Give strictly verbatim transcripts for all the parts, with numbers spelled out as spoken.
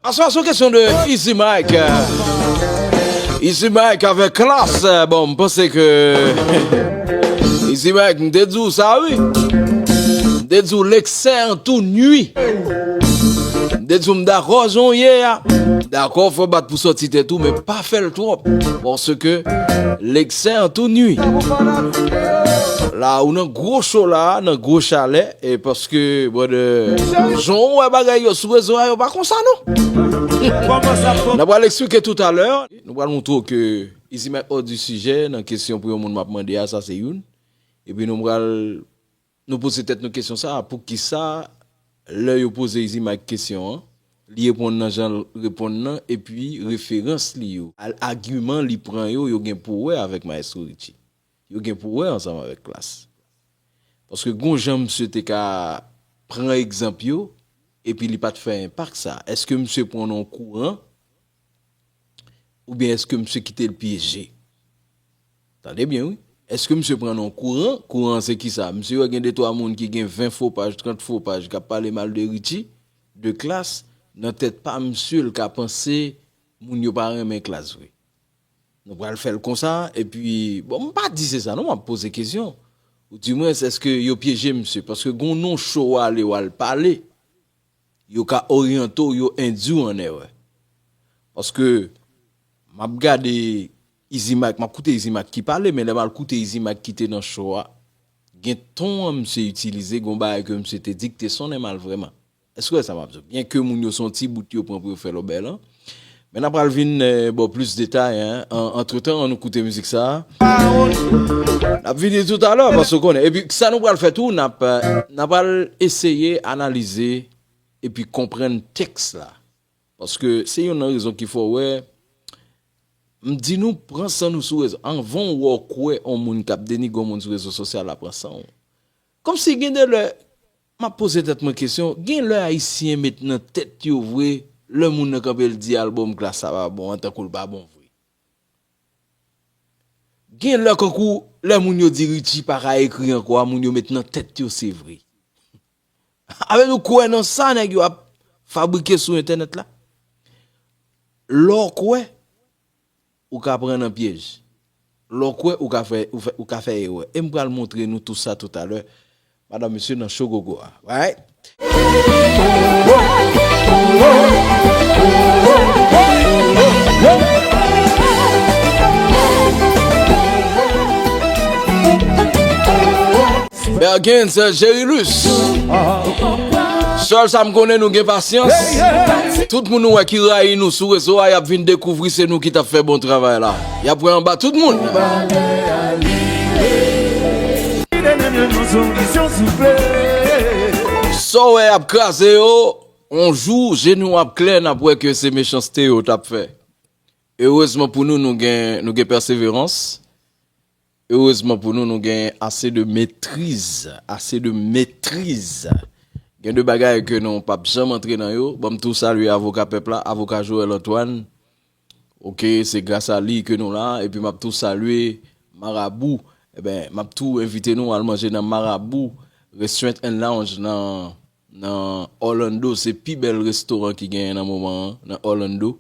Aswè se yon kesyon de Easy Mike. Easy Mike avèk Klass. Bon, m panse ke Easy Mike, m te di w sa, wi. M te di w l'excès en tout nuit. M te di w m dakò jan w ye a. Dakò, fò w bat pou sòti tèt ou, men pa fè l twòp. Paske l'excès en tout nuit. La, ou nan gwo cho la, nan gwo chalè, e paske, brother, jan w wè bagay yo sou rezo a, yo pa konsa, non. N ap pral eksplike toutalè. Nou pral montre w ke Easy Mike hors du sujet nan kesyon pou yon moun m ap mande a, sa se youn. Epi nou pral, nou poze tèt nou kesyon sa a, poukisa lè yo poze Easy Mike kesyon an, li reponn nan jan l reponn nan, epi referans li yo, al- agiman li pran yo, yo gen pou wè avèk Maestro Richie. Yo gen pou wè ansanm avèk Klass. Paske gon jan misye te ka pran egzanp yo, epi li pa t fè enpak sa. Èske misye pran nan yon kouran, oubyen èske misye kite l pyeje? Tande byen, wi. Èske misye pran nan yon kouran? Kouran an se kisa? Misye wè gen de twa moun ki gen ven fo paj, trant fo paj, k ap pale mal de Richie, de Klass, nan tèt pa misye, l ka panse moun yo pa renmen Klass vre. Nou pral fè l konsa, epi, bon, m pa di se sa, non, m ap poze kesyon. Ou di mwen, èske yo pyeje misye? Paske gon non cho w ale, w al pale, yo ka oryante w, yo endui w an erè. Paske, m ap gade Easy Mike, m ap koute Easy Mike ki pale, men lè m al koute Easy Mike ki te nan cho a, gen ton an misye itilize, gon bagay ke misye te di ki te sonnen mal vrèman. Èske w wè sa m ap di w? Byen ke moun yo se yon ti bout yo pran pou yo fè lòbèy lan. Men n ap pral vin, eh, ba w plis detay, en. An, antretan, ann nou koute mizik sa a. N ap vini toutalè, paske w konnen. Epi, sa nou pral fè tou, n ap, eh, n ap pral eseye analize epi konprann tèks la. Paske se youn nan rezon ki fè w wè, m di nou, pran san nou sou rezo. Anvan w wè w kwè yon moun k ap denigre yon moun sou rezo sosyal la, pran san w. Kòmsi gen de lè, m ap poze tèt mwen kesyon, gen lè Ayisyen met nan tèt yo vre, lè moun nan kanpe l di albòm Klass sa pa bon an, tankou l pa bon vre. Gen lè kankou, lè moun yo di Richie pa ka ekri ankò a, moun yo met nan tèt yo se vre. Avè nou kwè nan sa nèg yo ap fabrike sou entènèt la. Lè w kwè, ou ka pran nan pyèj. Lè w kwè, ou ka fè, ou fè, ou ka fè erè. E m pral montre nou tou sa toutalè. Madanm, mesye, nan Cho Gogo a. Right? Bergens, Jerilus. Sèl sa m konnen, nou gen pasyans. Tout moun nou wè ki rayi nou sou rezo a, y ap vin dekouvri se nou ki t ap fè bon travay la. Y ap wè anba tout moun. Sa w wè y ap kraze yo, yon jou, je nou ap klè, n ap wè ke se mechanste yo t ap fè. Erezman pou nou, nou gen, nou gen pèseverans. Erezman pou nou, nou gen ase de metriz, ase de metriz. Gen de bagay ke nou p ap janm antre nan yo. Ban m tou salye avoka pèp la, avoka Joël Antoine. Oke, se gras a li ke nou la. Epi m ap tou salye Marabou. Eben, m ap tou envite nou al manje nan Marabou Restaurant and Lounge nan, nan Orlando. Se pi bèl restoran ki genyen nan moman an, nan Orlando.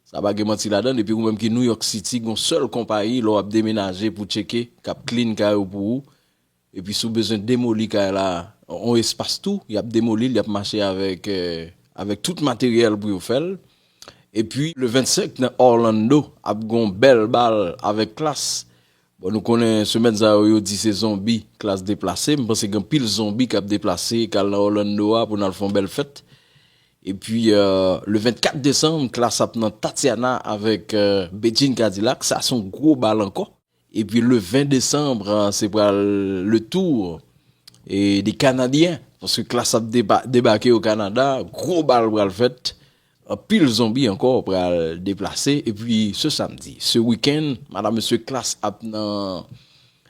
Sa pa gen manti ladan, depi ou menm ki New York City, gon sèl konpayi, lè w ap demenaje pou tcheke, k ap clean kay ou pou ou. Epi si w bezwen demoli kay la, on espas tou, y ap demoli l, y ap mache avèk, eh, avèk tout materyèl pou yo fè l. Epi, le vennsenk nan Orlando, ap gon bèl bal avèk Klass. Bon, nou konnen semèn sa yo, yo di se zonbi, Klass deplase. M panse gen anpil zonbi k ap deplase, k al nan Orlando a pou n al fè yon bèl fèt. Epi, euh, le vennkat desanm, Klass ap nan Tatiana avèk, euh, Bedjine Cadillac. Sa se yon gwo bal ankò. Epi le ven desanm, euh, se pral le tour, e, de Kanadyen. Paske Klass ap deba-, debake o Kanada. Gwo bal pral fèt. Anpil zonbi ankò pral deplase. Epi se samdi, se wikenn, madanm mesye Klass ap nan,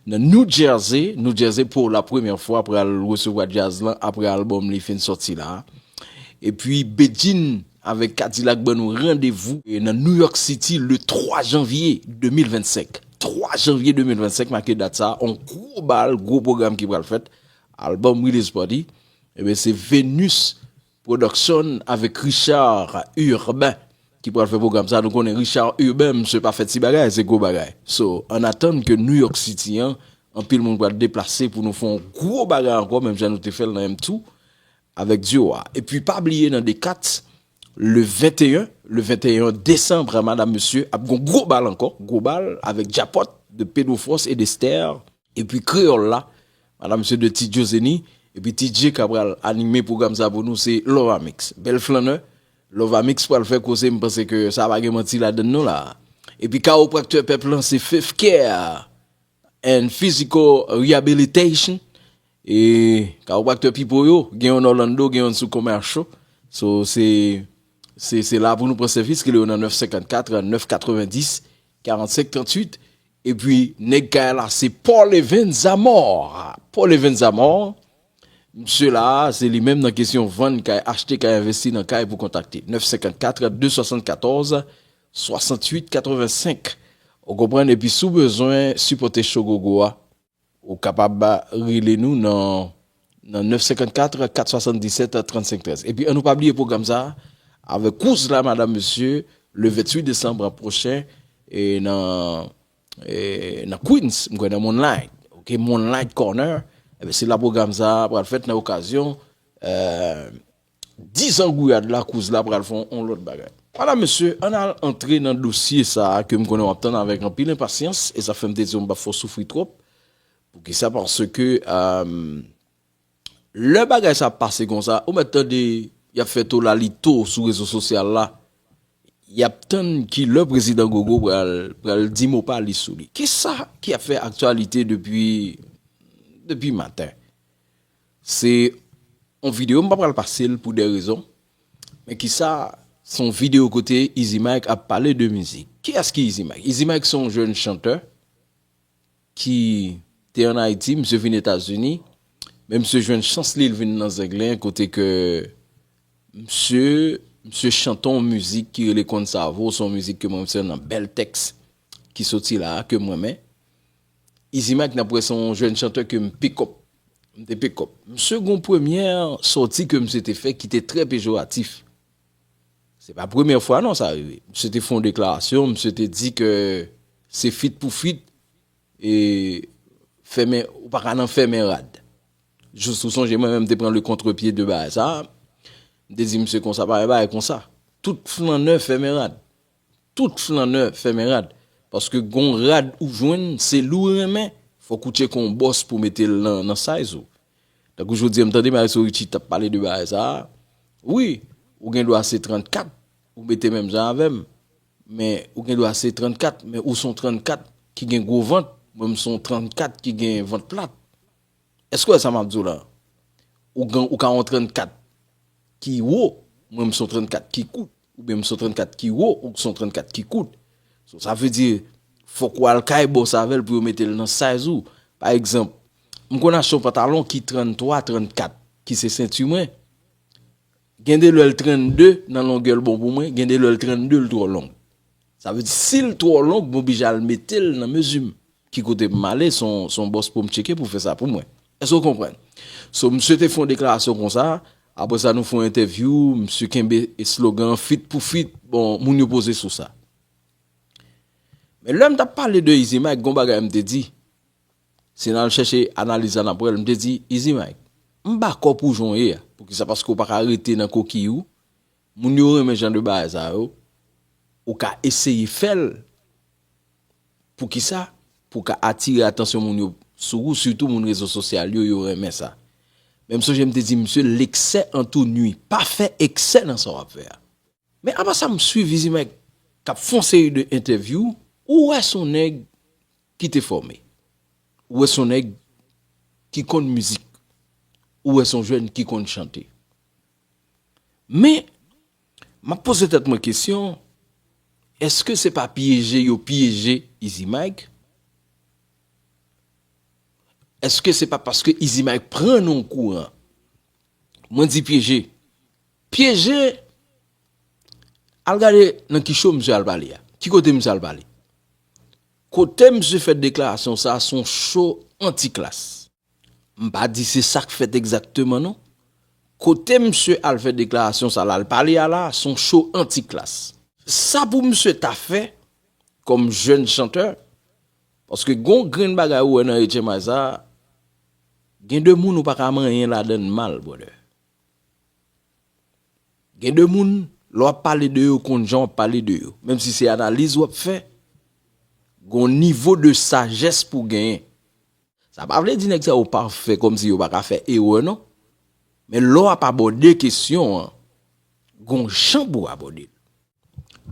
nan New Jersey. New Jersey pou la premyè fwa pral resevwa djaz lan apre albòm li fin sòti la. Epi Bedjine avèk Cadillac ban nou randevou, e, nan New York City le twa janvye de mil vennsenk. Twa janvye de mil vennsenk make dat sa, on gwo bal, gwo pwogram ki pral fèt. Albòm release party. Ebyen, se Venus Production avèk Richard Urbain ki pral fè pwogram sa. Nou konnen Richard Urbain, misye pa fè ti bagay, se gwo bagay. So, ann atann ke New York City an, anpil moun pral deplase pou nou fè yon gwo bagay ankò, menm jan nou te fè l nan M two avèk duo a. Epi pa bliye nan D four, le venteyen, le venteyen desanm, madanm, mesye, ap gon gwo bal ankò, gwo bal avèk Djapot de Pedro Force et d'Esther, epi Kreyòl la, madanm, mesye, de Ti Djozeni, epi Ti Dje k ap pral anime pwogram sa pou nou, se Lovamix. Bèl flannè, Lovamix pral fè koze, m panse ke sa pa gen manti ladann non la. Epi kawopraktè pèp lan, se Faith Care and Physical Rehabilitation. E kawopraktè Pipo yo, gen yon Orlando, gen yon sou Commercial. So, se, se, se la pou nou pran sèvis, rele yo nan nèf senkannkat, nèf katrevenndis, karannsenk tranntuit. Epi, nèg kay la, se Paul Evans Zamor. Paul Evans Zamor, misye la, se li menm nan kesyon vann kay, achte kay, envesti nan kay pou kontakte. Nèf senkannkat, de swasannkatòz, swasanntuit katrevensenk. Ou konprann? Epi, si w bezwen sipòte Show Gogo a, ou kapab rele nou nan, nan nèf senkannkat, kat swasanndisèt, trannsenk trèz. Epi, ann nou pa bliye pwogram sa a, avèk kouz la, madanm, mesye, le ventuit desanm pwochen, e nan, e nan Queens, m kwè nan Moonlight, ok, Moonlight Corner. Ebyen, se la pwogram sa a pral fèt nan okazyon, e, dizan gouyad la, kouz la pral fè yon lòt bagay. Madanm, mesye, ann al antre nan dosye sa a ke m konnen w ap tann avèk anpil enpasyans, e sa fè m te di w m p ap fè w soufri twòp. Poukisa? Paske, e, lè bagay sa ap pase konsa, ou mèt tande y ap fè tolalito sou rezo sosyal la, y ap tann ki lè prezidan Gogo pral, pral di mo pa li sou li. Kisa ki ap fè aktyalite depi, depi maten? Se yon videyo, m pa pral pase l pou de rezon. Men kisa, se yon videyo kote Easy Mike ap pale de mizik. Kiyès ki Easy Mike? Easy Mike se yon jèn chantè ki te ann Ayiti, misye vin Etazini, men misye jwenn chans li, l vin nan Zenglen, kote ke misye, misye chante yon mizik ki rele Konn Sa Vo, se yon mizik ke mwen se nan bèl tèks ki soti la a, ke m renmen. Easy Mike, n ap wè se yon jèn chantè ke m pick up. M te pick up. Misye gon premyè sòti ke misye te fè ki te trè pejoratif. Se pa premyè fwa non sa rive. Misye te fè yon deklarasyon, misye te di ke se feat pou feat, e fèmen, ou pa ka nan fèmen rad. Jis ou sonje mwen menm te pran le kontrepye de bagay sa. M te di misye konsa, pa gen bagay konsa. Tout flannè fèmen rad. Tout flannè fèmen rad. Paske gon rad ou jwenn, se li w renmen, fòk ou tcheke yon bòs pou mete l nan, nan size ou. Tankou jodi a, m tande Maestro Richie t ap pale de bagay sa a. Wi, ou gen dwa se trannkat, ou mete menm jan avè m. Men ou gen dwa se trannkat, men ou se yon trannkat ki gen gwo vant, mwen m se yon trannkat ki gen vant plat. Èske w wè sa m ap di w la? Ou gen, ou ka yon trannkat ki wo, mwen m se yon trannkat ki kout, oubyen m se yon trannkat ki wo, ou se yon trannkat ki kout. So, sa vle di, fòk w al kay bòs avè l pou yo mete l nan size ou. Pa egzanp, m konn achte yon pantalon ki tranntwa, trannkat, ki se senti mwen. Gen de lè l trannde nan longè l bon pou mwen, gen de lè l trannde l twò long. Sa vle di, si l twò long, m oblije al mete l nan mezi m. Ki kote m ale, se yon, se yon bòs pou m tcheke pou fè sa pou mwen. Èske w konprann? So, misye te fè yon deklarasyon konsa, apre sa, nou fè yon entèvyou, misye kenbe slogan feat pou feat, bon, moun yo poze sou sa. Men lè m t ap pale de Easy Mike, gon bagay m te di, si n al chèche analiz la, n ap wè l, m te di, Easy Mike, m dakò pou jan w ye a. Poukisa? Paske w pa ka rete nan kokiy ou. Moun yo renmen jan de bagay sa yo. Ou ka eseye fè l. Poukisa? Pou w ka atire atansyon moun yo sou ou, sitou moun rezo sosyal yo, yo renmen sa. Men m sonje m te di misye, l'excès en tout nuit. Pa fè eksè nan sa w ap fè a. Men apa sa, m swiv Easy Mike k ap fè yon seri de entèvyou, ou wè se yon nèg ki te fòme. Ou wè se yon nèg ki konn mizik. Ou wè se yon jèn ki konn chante. Men, m ap poze tèt mwen kesyon, èske se pa pyeje yo pyeje Easy Mike? Èske se pa paske Easy Mike pran nan yon kouran? Mwen di pyeje. Pyeje, al gade nan ki show misye al pale a. Ki kote misye al pale? Kote misye fè deklarasyon sa a, se yon show anti-klas. M pa di se sa k fèt egzakteman non. Kote misye al fè deklarasyon sa l al pale a la, se yon show anti-Klass. Sa pou misye ta fè kòm jèn chantè, paske gon grenn bagay ou wè nan H M I sa, gen de moun ou pa ka manyen ladan l mal, brother. Gen de moun, lè w ap pale de yo, konn jan w ap pale de yo. Menm si se analiz w ap fè, gon nivo de sajès pou genyen. Sa pa vle di nèg sa yo pafè kòmsi yo pa ka fè erè non. Men lè w ap abòde kesyon an, gon jan pou w abòde l.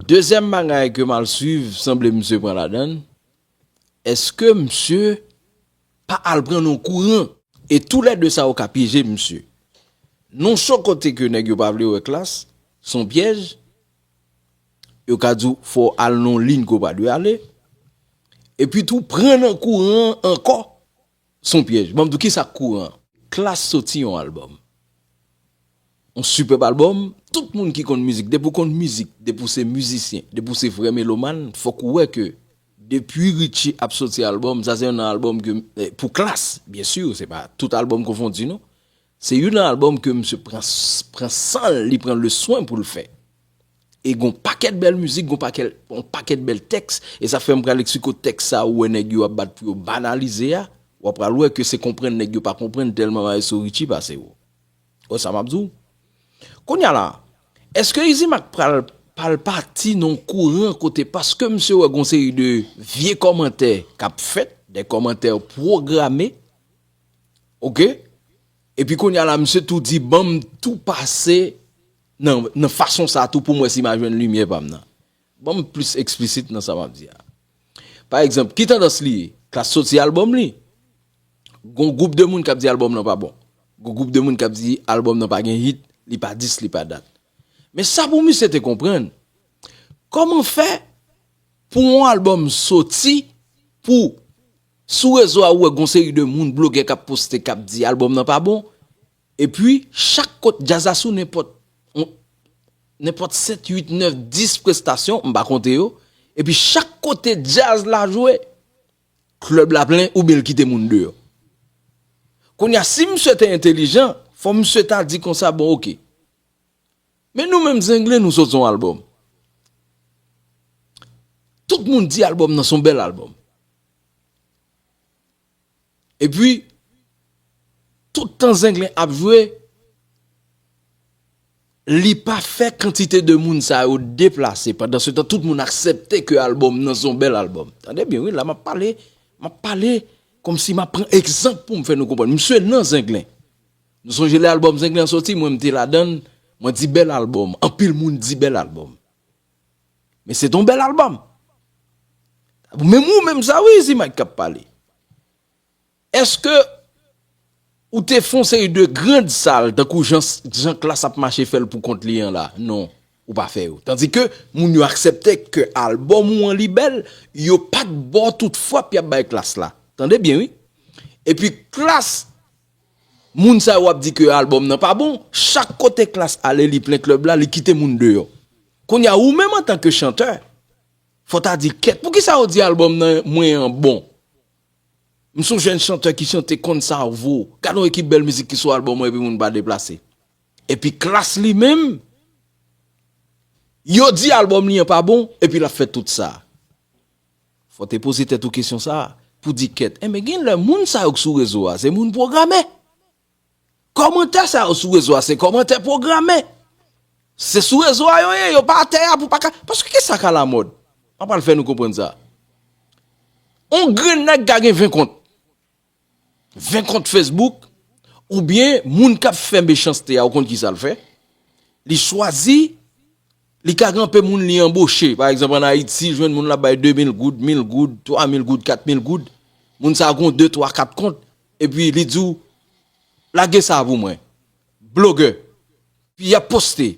Dezyèm bagay ke m al swiv, sanble misye pran ladan l, èske misye pa al pran nan kouran? E toulède sa yo ka pyeje misye. Non, se yon kote ke nèg yo pa vle wè Klass, se yon pyèj. Yo ka di w fò w al nan yon liy ke w pa dwe ale. Epi tou, pran nan kouran an ankò, se yon pyèj. Ban m di w kisa k kouran an. Klass soti yon albòm. Yon sipèb albòm. Tout moun ki konn mizik, depi w konn mizik, depi w se mizisyen, depi w se vrè melomàn, fòk ou wè ke depi Richie ap soti albòm, sa se youn nan albòm ke, eh, pou Klass, byen si, se pa tout albòm konfondi non. Se youn nan albòm ke misye pran, pran san l, li pran le swen pou l fè. E gon pakèt bèl mizik, gon pakèt, gon pakèt bèl tèks, e sa fè m pral eksplike w tèks sa ou wè nèg yo ap bat pou yo banalize a, w ap pral wè ke se konprann nèg yo pa konprann tèlman Maestro Richie pase yo. Wè sa m ap di w? Kounye a la, èske Easy Mac pral, pral pati nan kouran kote paske misye wè gon seri de vye kòmantè k ap fèt, de kòmantè pwograme, oke? Epi kounye a la, misye tou di, "Ban m tou pase nan, nan fason sa tou pou m wè si m a jwenn limyè pa m nan." Ban m plis eksplisit nan sa m ap di a. Pa egzanp, ki tandans li ye? Klass soti albòm li. Gon gwoup de moun k ap di albòm nan pa bon. Gon gwoup de moun k ap di albòm nan pa gen hit, li pa dis, li pa dat. Men sa pou misye te konprann. Kòman fè pou yon albòm soti, pou sou rezo a ou wè gon seri de moun, blogè k ap poste, k ap di albòm nan pa bon, epi chak kote djaz la sou nenpòt, nenpòt sèt, uit, nèf, dis prestasyon, m pa konte yo, epi chak kote djaz la jwe, klèb la plen oubyen l kite moun deyò. Kounye a, si misye te entelijan, fò misye ta di konsa, bon, oke. Men nou menm Zenglen, nou sot yon albòm. Tout moun di albòm nan se yon bèl albòm. Epi, tout tan Zenglen ap jwe, li pa fè kantite de moun sa yo deplase. Pandan se tan, tout moun aksepte ke albòm nan se yon bèl albòm. Tande byen, wi, la m ap pale, m ap pale kòmsi m ap pran egzanp pou m fè nou konprann. Misye nan Zenglen. Nou sonje lè albòm Zenglen an soti, mwen m te ladan l, mwen di bèl albòm. Anpil moun di bèl albòm. Men se t on bèl albòm. Menm ou menm sa, wi, Easy Mac k ap pale. Èske ou te fè yon seri de grand sal tankou jan, jan Klass ap mache fè l pou kont li an la? Non, ou pa fè yo. Tandike moun yo aksepte ke albòm ou an li bèl, yo pa t ba w tout frap y ap bay Klass la. Tande byen, wi. Epi Klass, moun sa yo ap di ke albòm nan pa bon, chak kote Klass ale, li plen klèb la, li kite moun deyò. Kounye a, ou menm antanke chantè, fò ta di, kèt, poukisa yo di albòm nan mwen an bon? M se yon jèn chantè ki chante konn sa vo. Gade yon ekip bèl mizik ki sou albòm mwen epi moun pa deplase. Epi Klass li menm, yo di albòm li an pa bon, epi l ap fè tout sa. Fò te poze tèt ou kesyon sa a, pou di kèt, enben gen lè moun sa yo k sou rezo a, se moun pwograme. Kòmantè sa yo sou rezo a, se kòmantè pwograme. Se sou rezo a yo ye, yo pa atè a pou pa ka. Paske kisa k alamòd? M ap pral fè nou konprann sa. On grenn nèg ka gen ven kont. Ven kont Facebook, oubyen moun k ap fè mechanste a, ou konn kisa l fè? Li chwazi, li ka gen anpe moun li anboche. Pa egzanp, ann Ayiti, jwenn moun l ap bay de mil goud, mil goud, twa mil goud, kat mil goud. Moun sa a gen de, twa, kat kont. Epi li di w, lage sa a pou mwen. Blogè. Epi y ap poste.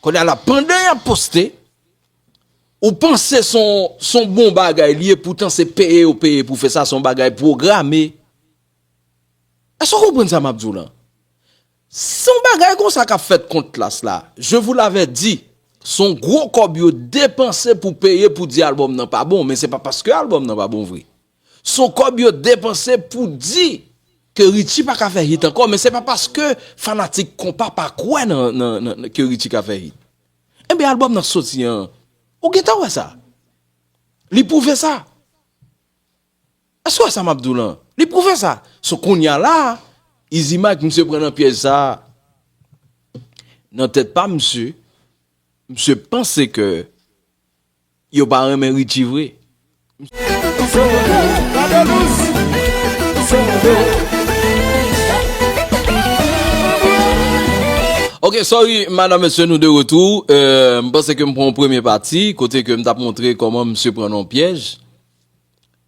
Kounye a la, pandan y ap poste, ou panse se yon, se yon bon bagay li ye, poutan se peye yo peye pou fè sa, se yon bagay pwograme. Èske w konprann sa m ap di w lan? Se yon bagay konsa k ap fèt kont Klass la. Je vous l'avais dit, se yon gwo kòb yo depanse pou peye pou di albòm nan pa bon, men se pa paske albòm nan pa bon vre. Se yon kòb yo depanse pou di ke Richie pa ka fè hit ankò, men se pa paske fanatik konpa pa kwè nan, nan, nan, nan ke Richie ka fè hit. Enben, albòm nan soti an, ou gentan wè sa. Li pwouve sa. Èske w wè sa m ap di w lan? Li pwouve sa. So, kounye a la, Easy Mike, misye pran nan pyèj sa. Nan tèt pa misye, misye panse ke yo pa renmen Richie vre. Ok, sorry, madam, mesye, nou de retou. Euh, m panse ke m pran yon premye pati, kote ke m t ap montre kòman misye pran nan pyèj.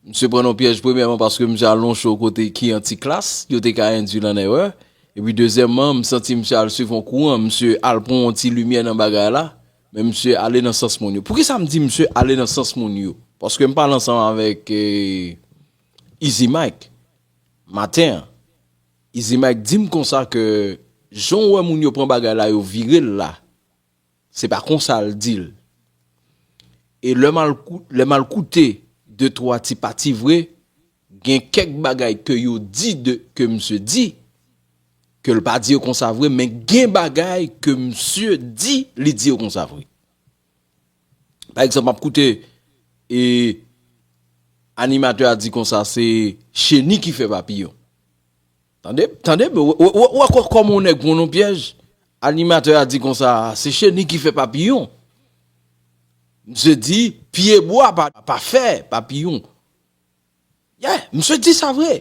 Misye pran nan pyèj, premyèman, paske misye al nan show kote ki anti-klas, yo te ka endwi l an erè. Epi, dezyèmman, m santi misye al swiv yon kouran, misye al pran yon ti limyè nan bagay la, men misye ale nan sans moun yo. Poukisa m di misye ale nan sans moun yo? Paske m pale ansanm avèk, eh, Easy Mike, maten an. Easy Mike di m konsa ke jan w wè moun yo pran bagay la, yo vire l la, se pa konsa l di l. E lè m al kou-, lè m al koute de twa ti pati vre, gen kèk bagay ke yo di de, ke misye di, ke l pa di yo konsa vre, men gen bagay ke misye di, li di yo konsa vre. Pa egzanp, m ap koute, e, animatè a di konsa, se cheni ki fè papiyon. Tande, tande, w, w, w, w, w, kòman yon nèg pran nan pyèj? Animatè a di konsa, se cheni ki fè papiyon. Misye di, pye bwa pa, pa fè papiyon. Yeah, misye di sa vre.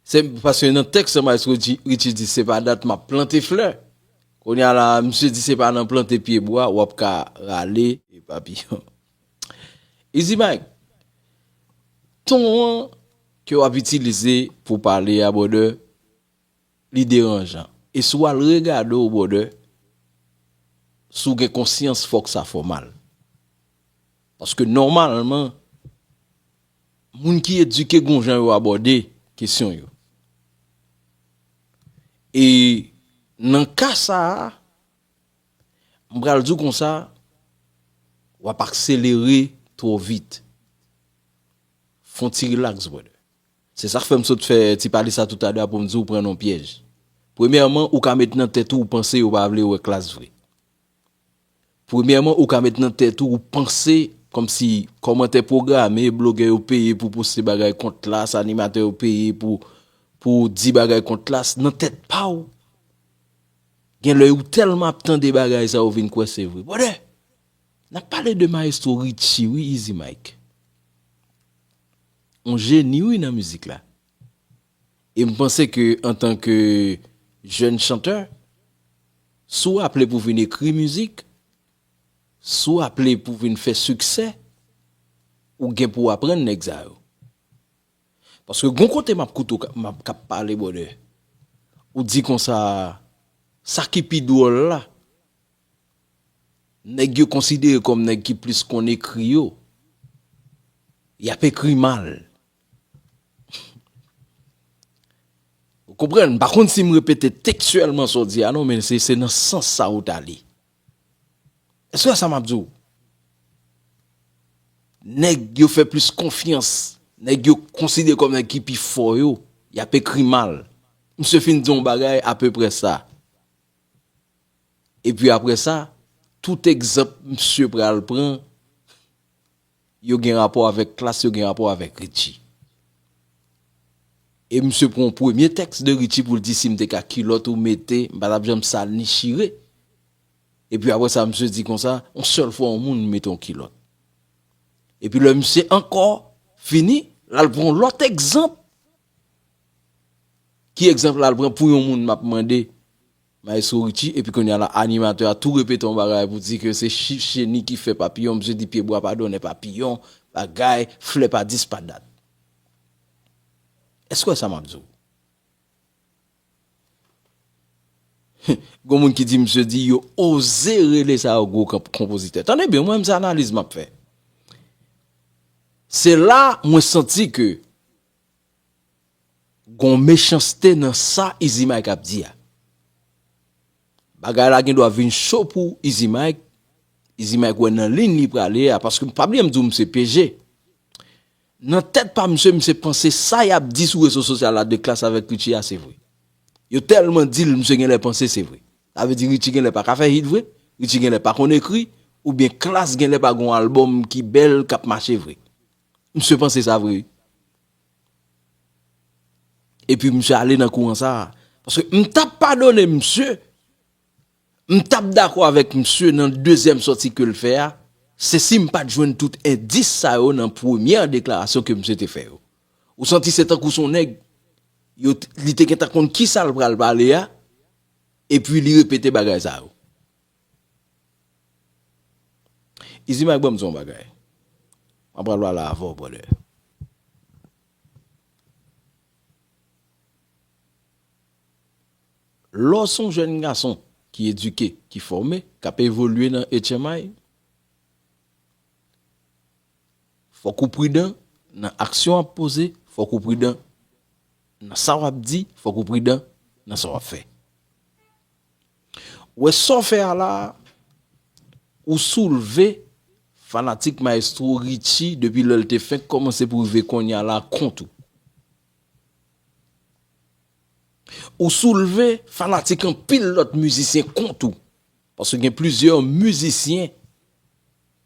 Se paske nan tèks la, Maestro Ri-, Richie di, se pa dat m ap plante flè. Kounye a la, misye di, se pa nan plante pye bwa, w ap ka rale papiyon. Easy Mike, ton an ke w ap itilize pou pale a, brother, li deranjan. E si w al regade w, brother, si w gen konsyans, fòk sa fè w mal. Paske nòmalman, moun ki edike gon jan yo abòde kesyon yo. E nan ka sa a, m pral di w konsa, w ap akselere twò vit. Fè yon ti rilaks, brother. Se sa k fè m sot fè ti pale sa toutalè a pou m di w pran nan pyèj. Premyèman, ou ka met nan tèt ou, ou panse yo pa vle wè klas vre. Premyèman, ou ka met nan tèt ou, ou panse kòmsi kòmantè pwograme, blogè yo peye pou poste bagay kont klas, animatè yo peye pou, pou di bagay kont klas, nan tèt pa w. Gen lè ou tèlman ap tande bagay sa, ou vin kwè se vre. Brother, n ap pale de Maestro Richie, wi, Easy Mike. On jeni, wi, nan mizik la. E m panse ke antanke jèn chantè, si w aple pou vin ekri mizik, si w aple pou vin fè siksè, ou gen pou w aprann nèg sa yo. Paske gon kote m ap koute w k ap, m ap, k ap pale, brother. Ou di konsa, sa ki pi dwòl la, nèg yo konsidere kòm nèg ki plis konn ekri yo, y ap ekri mal. Ou konprann? M pa konn si m repete tekstyèlman sa w di a non, men se, se nan sans sa ou t ale. Èske w wè sa m ap di w? Nèg yo fè plis konfyans, nèg yo konsidere kòm nèg ki pi fò yo, y ap ekri mal. Misye fin di yon bagay apeprè sa. Epi apre sa, tout egzanp misye pral pran, yo gen rapò avèk klas, yo gen rapò avèk Richie. E misye pran yon premye tèks de Richie pou l di, "Si m te ka kilòt ou mete, m pa t ap janm sal ni chire." Epi apre sa, misye di konsa, "On sèl fwa yon moun mete yon kilòt." Epi lè misye ankò fini, l al pran yon lòt egzanp. Ki egzanp l al pran pou yon moun m ap mande Maestro Richie, epi kounye a la, animatè a tou repete yon bagay pou di ke se chi-, cheni ki fè papiyon, misye di pye bwa pa donnen papiyon, bagay, flè pa dis pa dat. Èske w wè sa m ap di w? Gon moun ki di, misye di, yo oze rele sa yo gwo konp-, konpozitè. Tande byen, mwen menm se analiz m ap fè. Se la mwen santi ke gon mechanste nan sa Easy Mike ap di a. Bagay la gen dwa vin cho pou Easy Mike. Easy Mike wè nan liy li prale a, paske pa bliye m di w m se P G. Nan tèt pa misye, misye panse sa y ap di sou rezo sosyal la de Klass avèk Richie a, se vre. Yo tèlman di l, misye genlè panse se vre. Sa vle di Richie genlè pa ka fè hit vre, Richie genlè pa konn ekri, oubyen Klass genlè pa gon albòm ki bèl, k ap mache vre. Misye panse sa vre. Epi misye ale nan kouran sa a. Paske m t ap padone misye, m t ap dakò avèk misye nan dezyèm sòti ke l fè a, se si m pa t jwenn tout endis sa yo nan premyè deklarasyon ke misye te fè yo. Ou santi se tankou se yon nèg, yo t-, li te gentan konn kisa l pral pale a, epi li repete bagay sa yo. Izi Mike, ban m di w yon bagay. M ap pral pale avè w, brother. Lè w se yon jèn gason ki edike, ki fòme, k ap evolye nan H M I, fòk ou pridan nan aksyon w ap poze, fòk ou pridan nan sa w ap di, fòk ou pridan nan sa w ap fè. Ou wè sa w fè a la, ou soulve fanatik Maestro Richie depi lè l te fenk kòmanse pou rive kounye a la kont ou. Ou soulve fanatik anpil lòt mizisyen kont ou. Paske gen plizyè mizisyen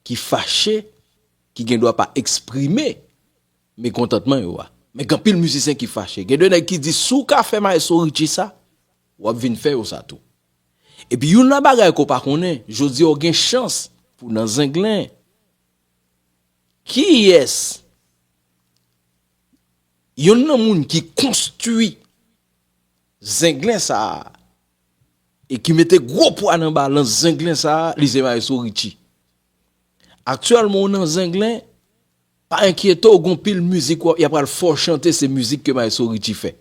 ki fache, ki gen dwa pa eksprime mekontantman yo a. Men gen anpil mizisyen ki fache. Gen de nèg ki di, "Si w ka fè Maestro Richie sa, w ap vin fè yo sa tou." Epi youn nan bagay ke w pa konnen, jodi a w gen chans pou w nan Zenglen. Kiyès? Youn nan moun ki konstwi Zenglen sa a, e ki mete gwo pwa nan balans Zenglen sa a, li se Maestro Richie. Aktyèlman, w nan Zenglen, pa enkyete w, gon pil mizik w ap, y ap pral fè w chante, se mizik ke Maestro Richie fè.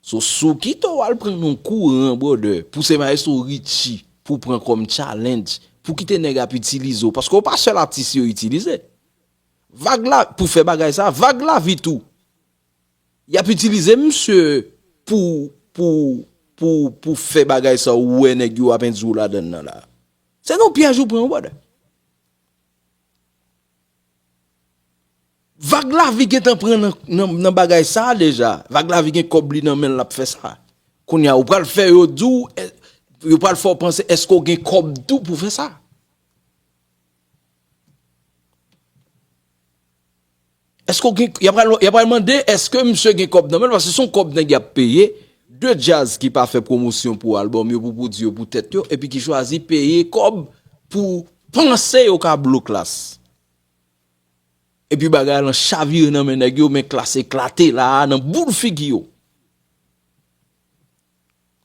So, si w kite w al pran nan kouran, brother, pou se Maestro Richie, pou w pran kòm challenge, pou kite nèg ap itilize w, paske w pa sèl atis yo itilize. Vag la, pou fè bagay sa, Vag Lavi tou. Y ap itilize misye pou, pou, pou, pou fè bagay sa ou wè nèg yo ap endwi w ladann nan la. Se nan pyèj ou pran, brother. Vag Lavi gentan pran nan, nan, nan bagay sa a deja. Vag Lavi gen kòb li nan men l, l ap fè sa. Kounye a, ou pral fè yo di w, e, yo pral fè w panse èske w gen kòb tou pou fè sa. Èske w gen, y ap pral, y ap pral mande èske misye gen kòb nan men l, paske se yon kòb nèg y ap peye, de djaz ki pa fè pwomosyon pou albòm yo, pou pwodui yo, pou tèt yo, epi ki chwazi peye kòb pou panse yo ka blow Klass. Epi bagay lan chavire nan men nèg yo, men Klass eklate la a nan boul figi yo.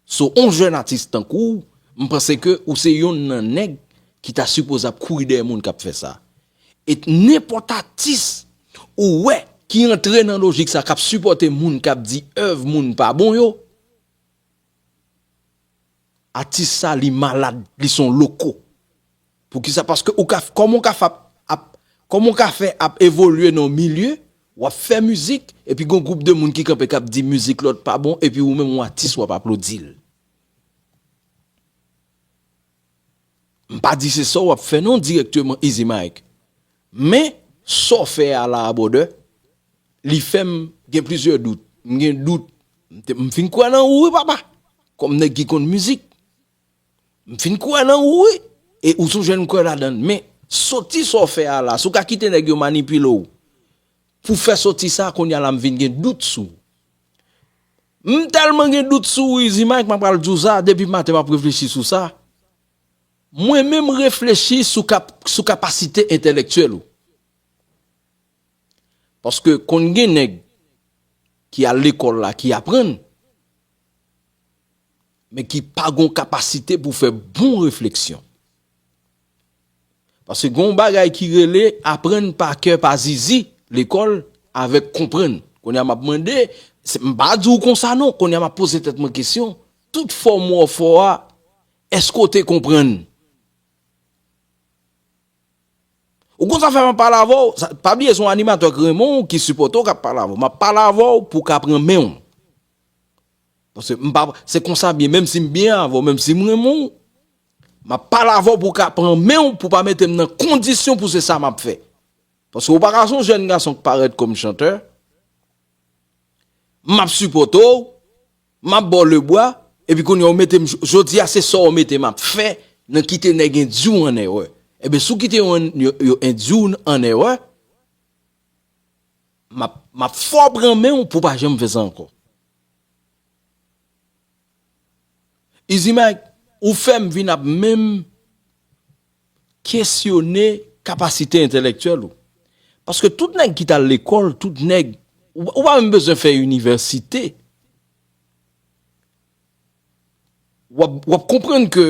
So, on jèn atis tankou w, m panse ke ou se yonn nan nèg ki ta sipoze ap kouri dèyè moun k ap fè sa. E nenpòt atis ou wè ki antre nan lojik sa, k ap sipòte moun k ap di èv moun pa bon yo, atis sa, li malad, li se yon loko. Poukisa? Paske ou ka, kòman ou ka fè ap, ap, kòman ou ka fè ap evolye nan yon milye, w ap fè mizik, epi gon gwoup de moun ki kanpe k ap di mizik lòt pa bon, epi ou menm ou atis w ap aplodi l. M pa di se sa w ap fè non dirèkteman, Easy Mike. Men, sa w fè a la a, brother, li fè m gen plizyè dout. M gen dout. M te, m fin kwè nan ou wi, papa. Kòm nèg ki konn mizik. M fin kwè nan ou wi. E ou se yon jèn m kwè ladan l. Men, soti sa w fè a la, si w ka kite nèg yo manipile w pou fè soti sa, kounye a la m vin gen dout sou ou. M tèlman gen dout sou ou, Easy Mike, m ap pral di w sa, depi maten m ap reflechi sou sa. Mwen menm reflechi sou kap-, sou kapasite entèlektyèl ou. Paske konn gen nèg ki al lekòl la, ki aprann, men ki pa gon kapasite pou fè bon refleksyon. Paske gen yon bagay ki rele aprann pa kè, pa zizi, lekòl, avèk konprann. Kounye a m ap mande, se, m pa di w konsa non, kounye a m ap poze tèt mwen kesyon, tout fòm w fò a, èske w te konprann? Ou konn sa fè m ap pale avè w, sa, pa bliye se yon animatè k renmen w, ki sipòte w, k ap pale avè w. M ap pale avè w pou w ka pran men w. Paske m pa, se konsa byen, menm si m byen avè w, menm si m renmen w, m ap pale avè w pou w ka pran men w, pou w pa mete m nan kondisyon pou se sa m ap fè. Paske ou pa ka se yon jèn gason k parèt kòm chantè, m ap sipòte w, m ap ba w lebwa, epi kounye a ou mete m, jodi a se sa w mete m ap fè, nan kite nèg endui w an erè. Ebyen, si w kite yo, yo, yo endui w an erè, m ap, m ap fè w pran men w pou w pa janm fè sa ankò. Izi Mike, ou fè m vin ap menm kesyone kapasite entèlektyèl ou. Paske tout nèg ki t al lekòl, tout nèg, ou, ou pa menm bezwen fè inivèsite. W ap, w ap konprann ke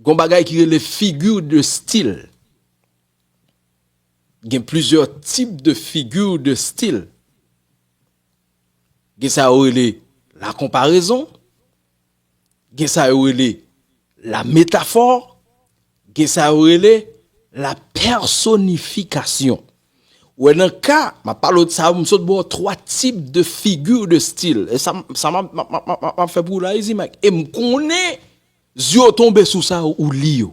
gon bagay ki rele figure de style. Gen plizyè tip de figure de style. Gen sa yo rele la comparaison, gen sa yo rele la métaphore, gen sa yo rele la personnification. Ou wè nan ka, m ap pale w de sa, m sot ba w twa tip de figure de style. E sa, sa m ap, m ap, m ap, m ap, m ap fè pou w la, Easy Mike. E m konnen zye w tonbe sou sa, ou li yo.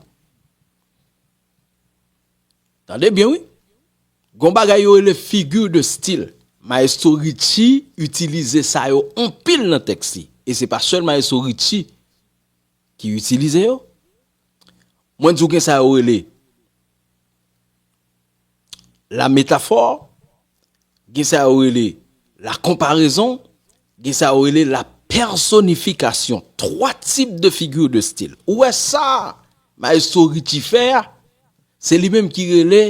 Tande byen, wi. Gon bagay yo rele figure de style. Maestro Richie itilize sa yo anpil nan tèks li. E se pa sèl Maestro Richie ki itilize yo. Mwen di w gen sa yo rele la métaphore, gen sa yo rele la comparaison, gen sa yo rele la personnification. Twa tip de figure de style. Ou wè sa Maestro Richie fè a, se li menm ki rele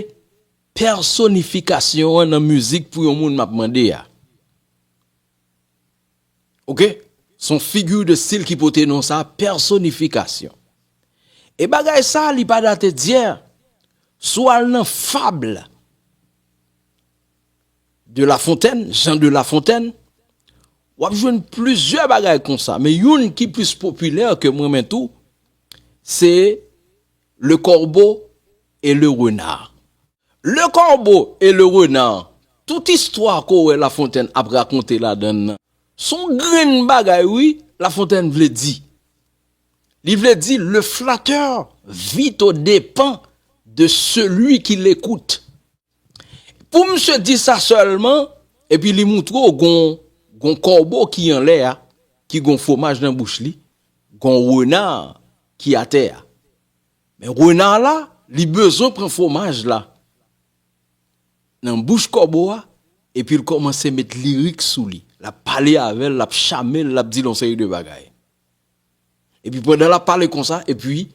pèsonifikasyon an nan mizik pou yon moun m ap mande a. Oke? Se yon figi de stil ki pote non sa, pèsonifikasyon. E bagay sa, li pa date dyè. Si w al nan fab de La Fontaine, Jean de La Fontaine, w ap jwenn plizyè bagay konsa. Men youn ki plis popilè ke m renmen tou, se Le Corbeau et le Renard. Le Corbeau et le Renard, tout istwa ke w wè La Fontaine ap rakonte ladan l nan, se yon grenn bagay, wi, La Fontaine vle di. Li vle di, le flatteur vit aux dépens de celui qui l'écoute. Pou misye di sa sèlman, epi li moutre w gon, gon kòbo ki anlè a, ki gon fwomaj nan bouch li, gon rena ki atè a. Men rena la, li bezwen pran fwomaj la nan bouch kòbo a, epi l kòmanse met lirik sou li. L ap pale avè l, l ap chame l, l ap di l yon seri de bagay. Epi pandan l ap pale konsa, epi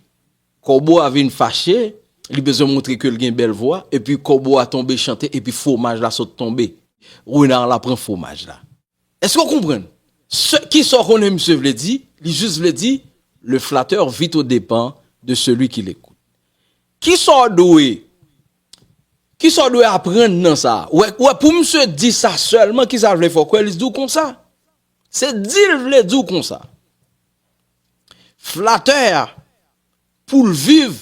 kòbo a vin fache, li bezwen montre ke l gen bèl vwa, epi kòbo a tonbe chante, epi fwomaj la sot tonbe. Rena la pran fwomaj la. Èske w konprann? Se, kisa w konnen misye vle di? Li jis vle di, le flatteur vit aux dépens de celui qui l'écoute. Kisa w dwe, kisa w dwe aprann nan sa? Ou wè, ou wè, pou misye di sa sèlman, kisa l vle fè w kwè? Li di w konsa. Se di l vle di w konsa. Flatè a, pou l viv,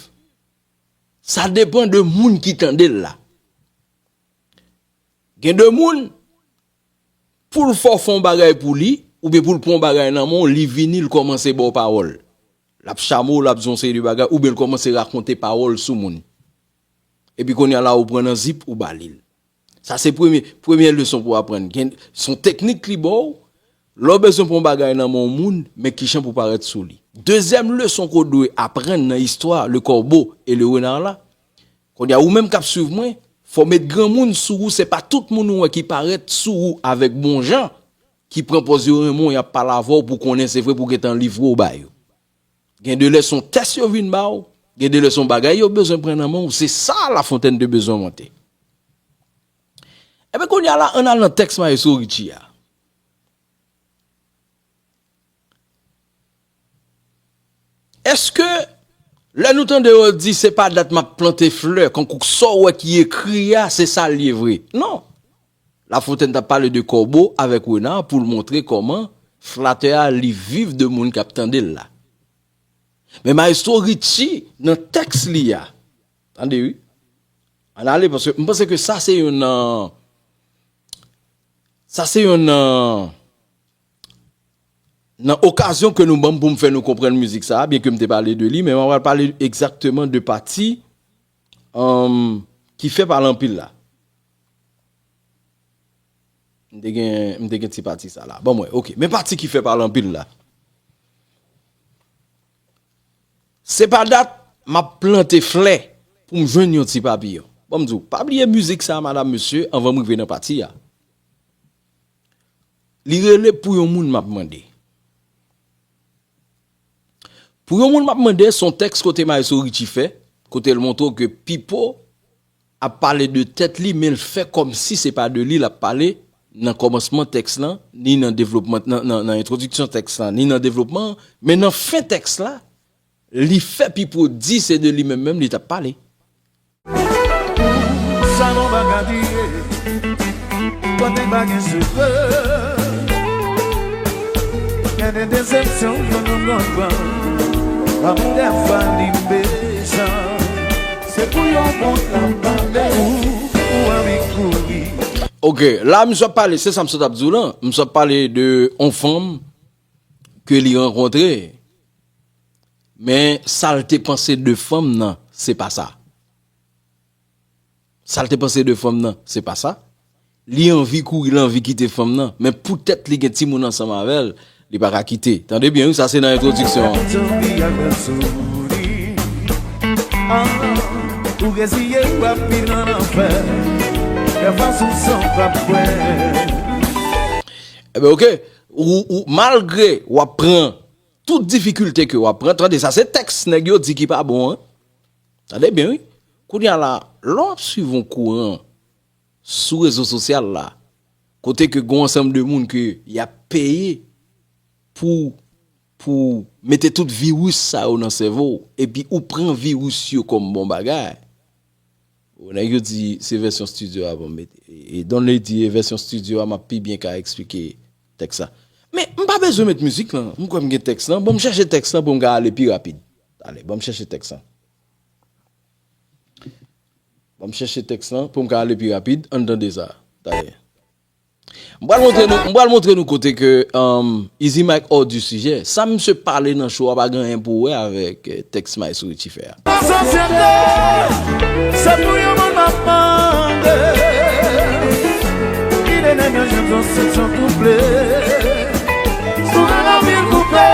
sa depann de moun ki tande l la. Gen de moun, pou l fè w fè yon bagay pou li, oubyen pou l pran yon bagay nan men w, li vini, l kòmanse ba w pawòl. L ap chame w, l ap di yon seri de bagay, oubyen l kòmanse rakonte pawòl sou moun. Epi kounye a la, ou pran nan zip, ou ba li l. Sa se premye, premye leson pou w aprann. Gen, se yon teknik li ba w, lè w bezwen pran yon bagay nan men yon moun, men kijan pou parèt sou li. Dezyèm leson ke w dwe aprann nan istwa Le Corbeau et le Renard la, kounye a, ou menm k ap swiv mwen, fò w met granmoun sou ou, se pa tout moun ou wè ki parèt sou ou avèk bon jan, ki pran pòz yo renmen w, y ap pale avè w pou konnen se vre pou gentan livre w ba yo. Gen de lè se yon tès yo vin ba w, gen de lè se yon bagay yo bezwen pran nan men w, se sa La Fontaine te bezwen montre. Enben kounye a la, ann al nan tèks Maestro Richie a. Èske lè nou tande yo di se pa dat m ap plante flè, kankou sa w wè ki ekri a, se sa l ye vre? Non. La Fontaine t ap pale de kòbo avèk rena pou l montre kòman flatè a li viv de moun k ap tande l la. Men Maestro Richie, nan tèks li a, tande wi, ann ale, paske m panse ke sa se youn nan, sa se youn nan, nan okazyon ke nou ban m pou m fè nou konprann mizik sa a, byen ke m te pale de li, men m ap pale egzakteman de pati, um, ki fè pale anpil la. M te gen, m te gen ti pati sa la. Ban m wè, oke. Men pati ki fè pale anpil la. Se pa dat m ap plante flè pou m jwenn yon ti papiyon. Ban m di w, pa bliye mizik sa a, madam, mesye, anvan m rive nan pati a. Li rele Pou yon moun m ap mande. Pou yon moun m ap mande, se yon tèks kote Maestro Richie fè, kote l montre w ke Pipo ap pale de tèt li, men l fè kòmsi se pa de li l ap pale nan kòmansman tèks lan, ni nan devlopman, nan, nan, nan entwodiksyon tèks lan, ni nan devlopman an, men nan fen tèks la, li fè Pipo di se de li menm menm li t ap pale. Sa nou pa ka bliye, kote pa gen sekrè. Gen de desepsyon yo nou konprann. Lanmou dèfwa li mechan. Se pou yon moun nan pale ou, ou anvi kouri. Oke, la misye ap pale, se sa misye t ap di w lan. Misye ap pale de yon fanm ke li rankontre. Men sa l te panse de fanm nan, se pa sa. Sa l te panse de fanm nan, se pa sa. Li anvi kouri, li anvi kite fanm nan, men poutèt li gen timoun ansanm avè l, li pa ka kite. Tande byen, wi, sa se nan entwodiksyon an. Ou reziye w ap viv nan lanfè. Lè fason san p ap kwè. Ebyen, oke. Ou, ou, malgre w ap pran tout difikilte ke w ap pran, tande sa, se tèks nèg yo di ki pa bon, an. Tande byen, wi. Kounye a la, lè w ap swiv yon kouran sou rezo sosyal la, kote ke gen yon ansanm de moun ke y ap peye pou, pou mete tout viris sa yo nan sèvo w, epi ou pran viris yo kòm bon bagay. Bon, nèg yo di se vèsyon estidyo a pou m mete. E, e Don Lady e vèsyon estidyo a, m ap pi byen ka eksplike tèks la. Men, m pa bezwen met mizik lan. M kwè m gen tèks lan. Bon, m chèche tèks lan pou m ka ale pi rapid. Talè, bon, m chèche tèks lan. Bon, m chèche tèks lan pou m ka ale pi rapid. Ann tande sa. Talè. M pral montre nou, m pral montre nou kote ke, um, Easy Mike hors du sujet. Sa misye pale nan show a pa gen anyen pou wè avèk, eh, tèks Maestro Richie fè a. Sosyete, se pou yon moun m ap mande. Ki de nèg yo jwenn yon seksyon kouple. Sou la vil koupe,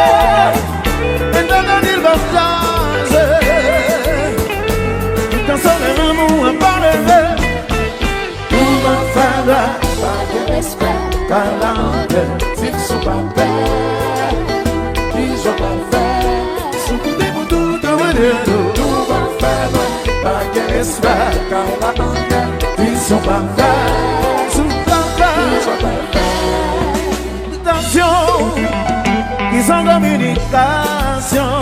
men nan nan il pa chaje. Tan solèy lanmou an pa leve. Pou mwen fè lè, pa gen respè, kay la antè, viv sou papè. Ki jan w pral fè, sou koute pou tout anmwene nou. Pou mwen fè lè, pa gen respè, kay la antè, viv sou papè. Sou papè. Ki jan w pral fè. Tansyon, ki san kominikasyon.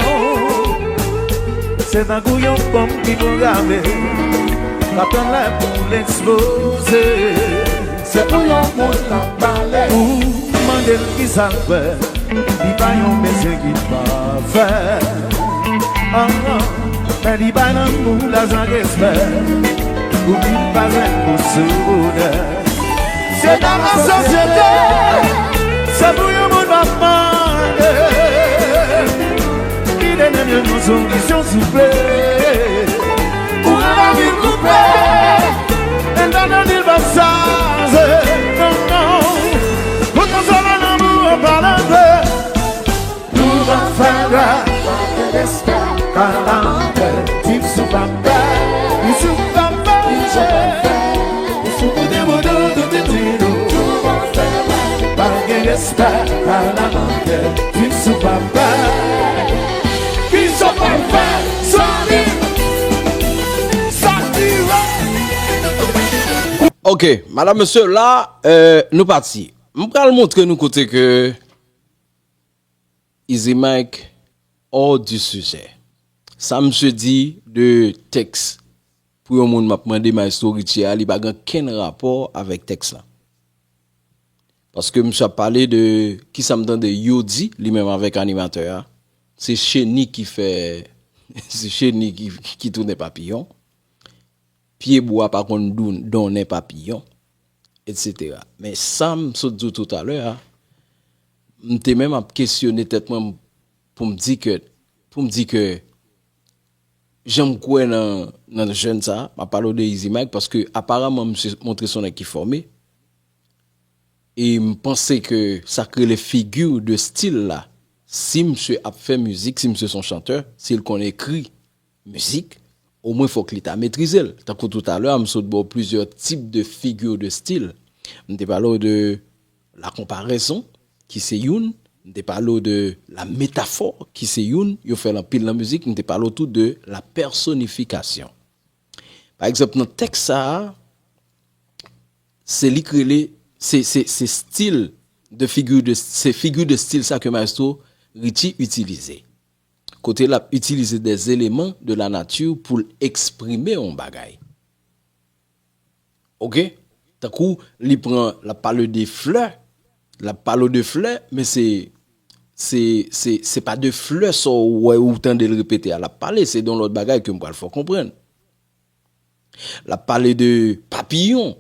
Se tankou yon bonm ki pwograme, k ap tann lè pou l eksploze. Se pou yon moun k ap pale. Ou mande l kisa l fè, li pa yon mesye ki pafè. Ah, ah. Men li bay lanmou, lajan, respè, pou ki pa jwenn pou sou bonè. Se nan lasosyete, se pou yon moun m ap mande. Kite nèg yo yon solisyon souple. Kouran lavi koupe, entènèt li p ap chaje. Non, non. Pou konsolasyon lanmou an pa leve. Nou pa fè grè, pa gen respè, pa la antè, viv sou papè, viv sou papè. Ki jan w pral fè, ou sou kote bodo, tout ti di nou. Nou pa fè grè, pa gen respè, pa la antè, viv sou papè. Ki jan w pral fè, sa di, sa di, wè. Ok, madam, mesye, la, euh, nou pati. M pral montre nou kote ke Easy Mike, hors du sujet. Sa misye di de tèks pou yon moun m ap mande Maestro Richie a, li pa gen okenn rapò avèk tèks la. Paske misye ap pale de kisa m tande yo di, li menm avèk animatè a. Se cheni ki fè, se cheni ki, ki tounen papiyon. Pye bwa pa konn dou-, donnen papiyon, etsetera. Men sa m sot di w toutalè a, m te menm ap kesyone tèt mwen pou m di ke, pou m di ke jan m kwè nan, nan jèn sa a, m ap pale w de Easy Mike, paske aparaman misye montre se yon nèg ki fòme. E m panse ke sa k rele figi de stil la, si misye ap fè mizik, si misye se yon chantè, si l konn ekri mizik, omwen fòk li ta metrize l. Tankou toutalè a, m sot ba w plizyè tip de figi de stil. M te pale w de la konparezon, ki se youn. M te pale w de la metafò, ki se youn. Yo fè l anpil nan mizik. M te pale w tou de la pèsonifikasyon. Pa egzanp, nan tèks sa a, se li k rele, se, se, se stil de figi de, se figi de stil sa ke Maestro Richie itilize. Kote l ap itilize des éléments de la nature pou l eksprime yon bagay. Oke? Tankou li pran, l ap pale de flè, l ap pale de flè, men se, se, se, se pa de flè sa w wè ou tande l repete a l ap pale, se de yon lòt bagay ke m pral fè w konprann. L ap pale de papiyon.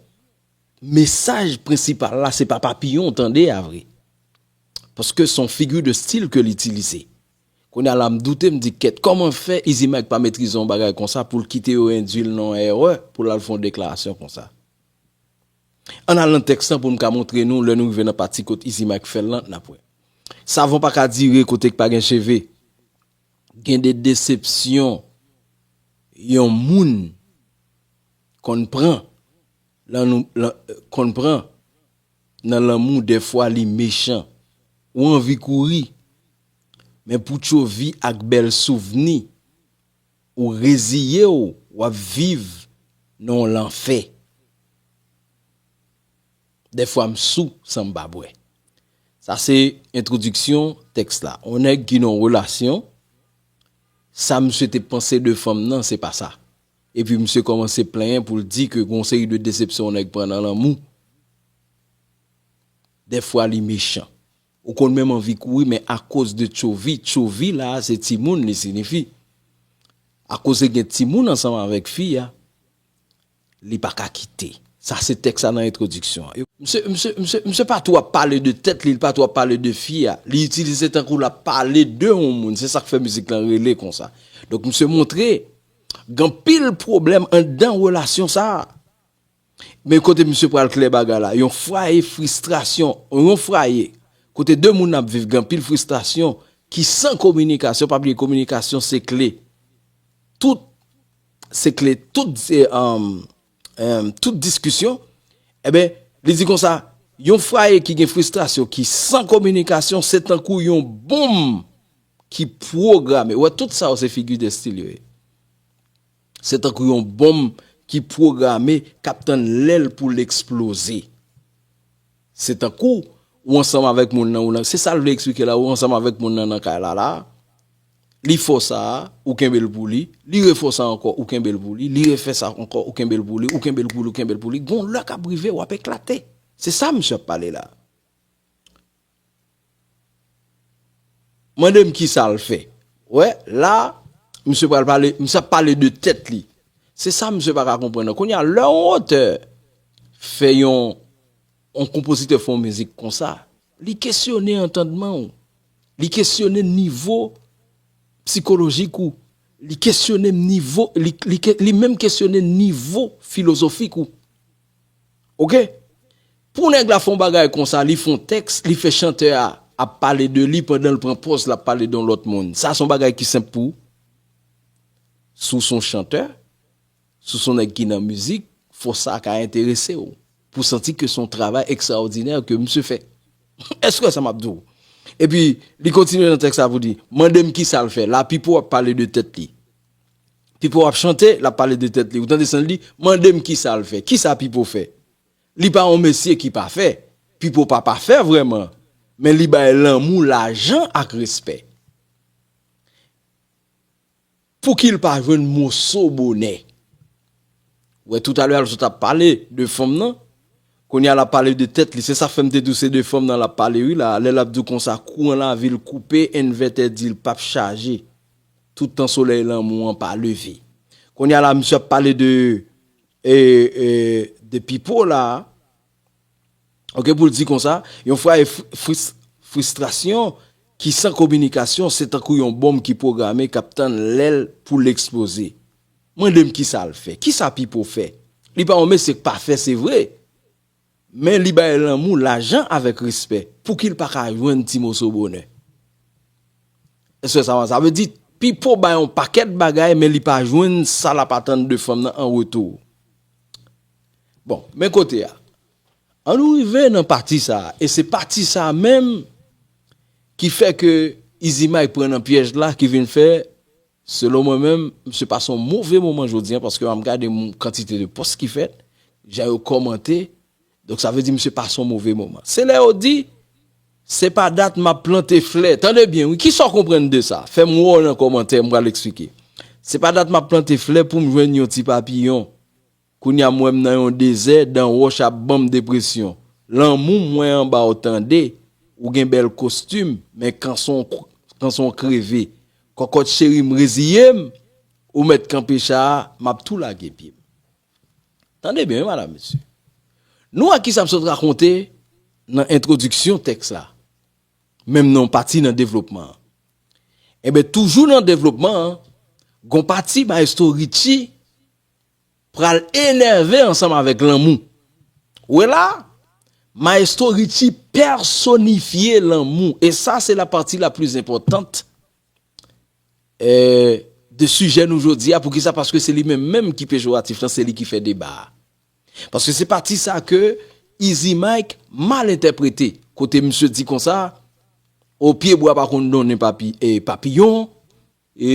Mesaj prensipal la, se pa papiyon w tande a vre. Paske se yon figi de stil ke l itilize. Kounye a la, m doute, m di, kèt, kòman fè Easy Mike pa metrize yon bagay konsa pou l kite yo endui l nan yon erè, pou l al fè yon deklarasyon konsa? Ann al nan tèks lan pou m ka montre nou, lè nou rive nan pati kot Easy Mike fè l lan, n ap wè. Savon pa ka dire kote k pa gen cheve. Gen de desepsyon yon moun konn pran, lan nou, lan, konn pran nan lanmou, dèfwa li mechan. Ou anvi kouri, men pou tchovi ak bèl souvni, ou reziye w, w ap viv nan yon lanfè. Dèfwa m sou san m pa bwè. Sa se entwodiksyon tèks la. Yon nèg ki nan yon relasyon, sa misye te panse de fanm nan, se pa sa. Epi misye kòmanse plenyen pou l di ke gen yon seri de desepsyon yon nèg pran nan lanmou. Dèfwa li mechan. Ou konn menm anvi kouri, men akoz de tchovi, tchovi la a se timoun li siyifi. Akoz li gen timoun ansanm avèk fi a, li pa ka kite. Sa se tèks la nan entwodiksyon an. Misye, misye, misye, misye pa twò ap pale de tèt li, li pa twò ap pale de fi a. Li itilize tankou l ap pale de yon moun. Se sa k fè mizik lan rele konsa. Donk misye montre gen anpil pwoblèm anndan relasyon sa a. Men kote misye pral klè bagay la, yon fwaye fristrasyon, yon fwaye kote de moun ap viv gen anpil fristrasyon ki san kominikasyon, pa bliye kominikasyon se kle. Tout, se kle tout, e, um, um, tout diskisyon. Eben, li di konsa, yon fwaye ki gen fristrasyon, ki san kominikasyon, se tankou yon bonm ki pwograme. Ou wè, tout sa yo se figi de stil yo ye. Se tankou yon bonm ki pwograme, k ap tann lè l pou l eksploze. Se tankou ou ansanm avèk moun nan, ou nan, se sa l vle eksplike la, ou ansanm avèk moun nan nan kay la, la. Li fè w sa a, ou kenbe l pou li, li refè w sa ankò, ou kenbe l pou li, li refè sa ankò, ou kenbe l pou li, ou kenbe l pou li, ou kenbe l pou li. Gon lè k ap rive, w ap eklate. Se sa misye ap pale la. Mande m kisa l fè. Wè, la, misye pral pale, misye ap pale de tèt li. Se sa misye pa ka konprann nan. Kounye a, lè yon otè fè yon, yon konpozitè fè yon mizik konsa, li kesyone antandman w. Li kesyone nivo sikolojik ou. Li kesyone nivo, li, li, ke- li menm kesyone nivo filozofik ou. Oke? Pou nèg la fè yon bagay konsa, li fè yon tèks, li fè chantè a ap pale de li pandan l pran pòz l ap pale de yon lòt moun. Sa se yon bagay ki senp pou ou. Si w se yon chantè, si w se yon nèg ki nan mizik, fò sa ka enterese w. Pou w santi ke se yon travay ekstraòdinè ke misye fè. Èske w wè sa m ap di w? Epi, li kontinye nan tèks la pou di, mande m kisa l fè. La, Pipo ap pale de tèt li. Pipo ap chante, l ap pale de tèt li. Ou tande sa l di, mande m kisa l fè. Kisa Pipo fè? Li pa yon mesye ki pafè. Pipo pa pafè vrèman. Men li bay lanmou, lajan ak respè. Pouki l pa jwenn moso bonè? Ou wè, toutalè a l sot ap pale de fanm nan. Kounye a l ap pale de tèt li. Se sa k fè m te di w se de fanm nan l ap pale wi la. Lè l ap di w konsa, kouran lavi l koupe, envètè di l p ap chaje. Toutan solèy lanmou an pa leve. Kounye a la, misye ap pale de, e, e, de Pipo la. Oke, pou l di konsa, yon fwaye fri- fris- fristrasyon ki san kominikasyon, se tankou yon bonm ki pwograme k ap tann lè l pou l eksploze. Mande m kisa l fè. Kisa Pipo fè? Li pa yon mesye k pafè, se vre. Men li bay lanmou, lajan avèk respè. Pouki l pa ka jwenn ti moso bonè? Èske sa, sa vle di Pipo bay yon pakèt bagay, men li pa jwenn sa l ap atann de fanm nan an retou? Bon, men kote a. An nou rive nan pati sa a. E se pati sa a menm ki fè ke Izi Mike pran nan pyèj la, ki vin fè, selon mwen menm, misye pase yon move moman jodi a, paske m ap gade m-, kantite de pòs ki fèt, jan yo kòmante. Donk, sa vle di misye pase yon move moman. Se lè yo di, se pa dat m ap plante flè. Tande byen, wi. Kisa w konprann de sa? Fè m wè w nan kòmantè, m pral eksplike. Se pa dat m ap plante flè pou m jwenn yon ti papiyon. Kounye a m wè m nan yon dezè, dan wòch ap ban m depresyon. Lanmou m wè anba w tande, ou gen bèl kostim, men kanson, kanson kreve. Kòkòt cheri m reziye m, ou mèt kanpe cha a, m ap tou lage pye m. Tande byen, wi, madanm, mesye. Nou wè kisa m sot rakonte nan entwodiksyon tèks la. Menm nan yon pati nan devlopman an. Enben, toujou nan devlopman an, gon pati Maestro Richie pral enève ansanm avèk lanmou. Ou wè la, Maestro Richie pèsonifye lanmou. E sa, se la partie la plus importante, eh, de sijè nou jodi a. Poukisa? Paske se li menm menm ki pejoratif lan, se li ki fè deba a. Paske se pati sa ke Easy Mike mal entèprete. Kote misye di konsa, o pyebwa pa konn donnen papi, e papiyon, e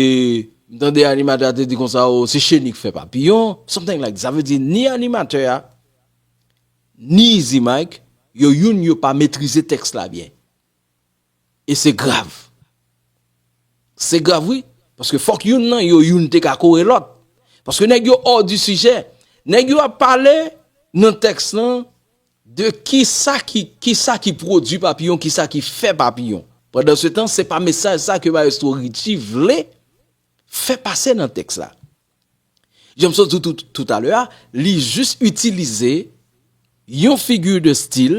m tande animatè a te di konsa, o se cheni k fè papiyon, something like that. Sa vle di ni animatè a, ni Easy Mike, yo youn yo pa metrize tèks la byen. E se grav. Se grav, wi. Paske fòk youn nan yo, youn te ka kore lòt. Paske nèg yo hors du sujet. Nèg yo ap pale nan tèks lan de kisa ki, kisa ki pwodui papiyon, kisa ki fè papiyon. Pandan se tan, se pa mesaj sa ke Maestro Richie vle fè pase nan tèks la. Jan m sot di w tout, toutalè a, li jis itilize yon figi de stil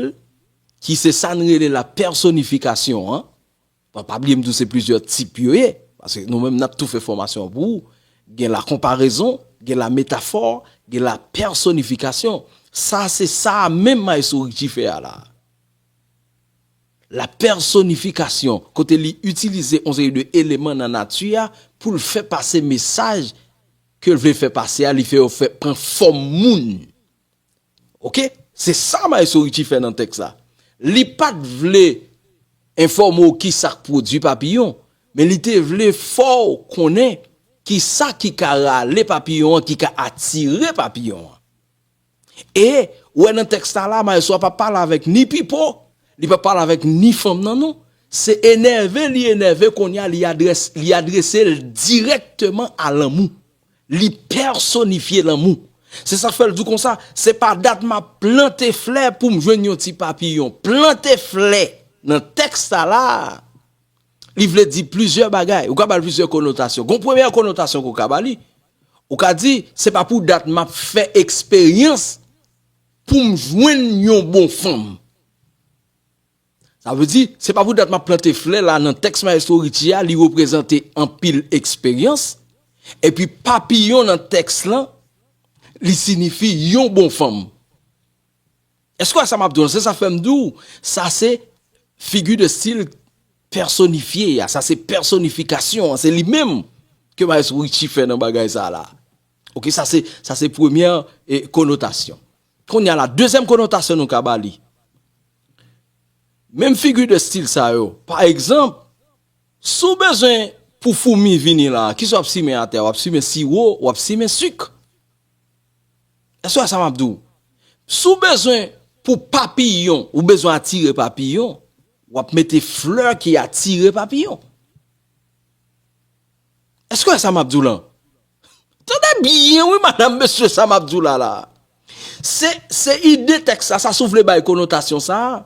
ki se sa n rele la pèsonifikasyon an. Bon, pa bliye m di w se plizyè tip yo ye, paske nou menm n ap tou fè fòmasyon an pou ou. Gen la konparezon, gen la metafò, gen la pèsonifikasyon. Sa se sa a menm Maestro Richie fè a la. La pèsonifikasyon, kote li itilize yon seri de eleman nan nati a pou l fè pase mesaj ke l vle fè pase a, li fè yo fè pran fòm moun. Oke? Se sa Maestro Richie fè nan tèks la. Li pa t vle enfòme w kisa k pwodui papiyon, men li te vle fè w konnen kisa ki ka rale papiyon an, ki ka atire papiyon an. E, ou wè nan tèks la, la, Maestro a pa pale avèk ni Pipo, li pa pale avèk ni fanm nan, non. Se enève li enève kounye a, li adrès-, li adrese l dirèkteman a lanmou. Li pèsonifye lanmou. Se sa k fè l di w konsa, se pa dat m ap plante flè pou m jwenn yon ti papiyon. Plante flè nan tèks sa la, li vle di plizyè bagay. Ou ka ba l plizyè konotasyon. Gon premyè konotasyon ke w ka ba li. Ou ka di, se pa pou dat m ap fè eksperyans pou m jwenn yon bon fanm. Sa vle di, se pa pou dat m ap plante flè la nan tèks Maestro Richie a, li reprezante anpil eksperyans. Epi papiyon nan tèks lan, li siyifi yon bon fanm. Èske w wè sa m ap di w lan? Se sa fè m di w, sa se figi de stil pèsonifye a, sa se pèsonifikasyon an, se li menm ke Maestro Richie fè nan bagay sa la. Oke, sa se, sa se premyè, e, konotasyon. Kounye a la, dezyèm konotasyon nou ka ba li. Menm figi de stil sa yo. Pa egzanp, si w bezwen pou foumi vini la, kisa w ap simen atè a? W ap simen siwo, w ap simen sik. Èske w wè sa m ap di w? Si w bezwen pou papiyon, ou bezwen atire papiyon, w ap mete flè ki atire papiyon. Èske w wè sa m ap di w lan? Tande byen, wi, madanm, mesye, sa m ap di w la, la. Se, se ide tèks la, sa, si w vle bay konotasyon sa a,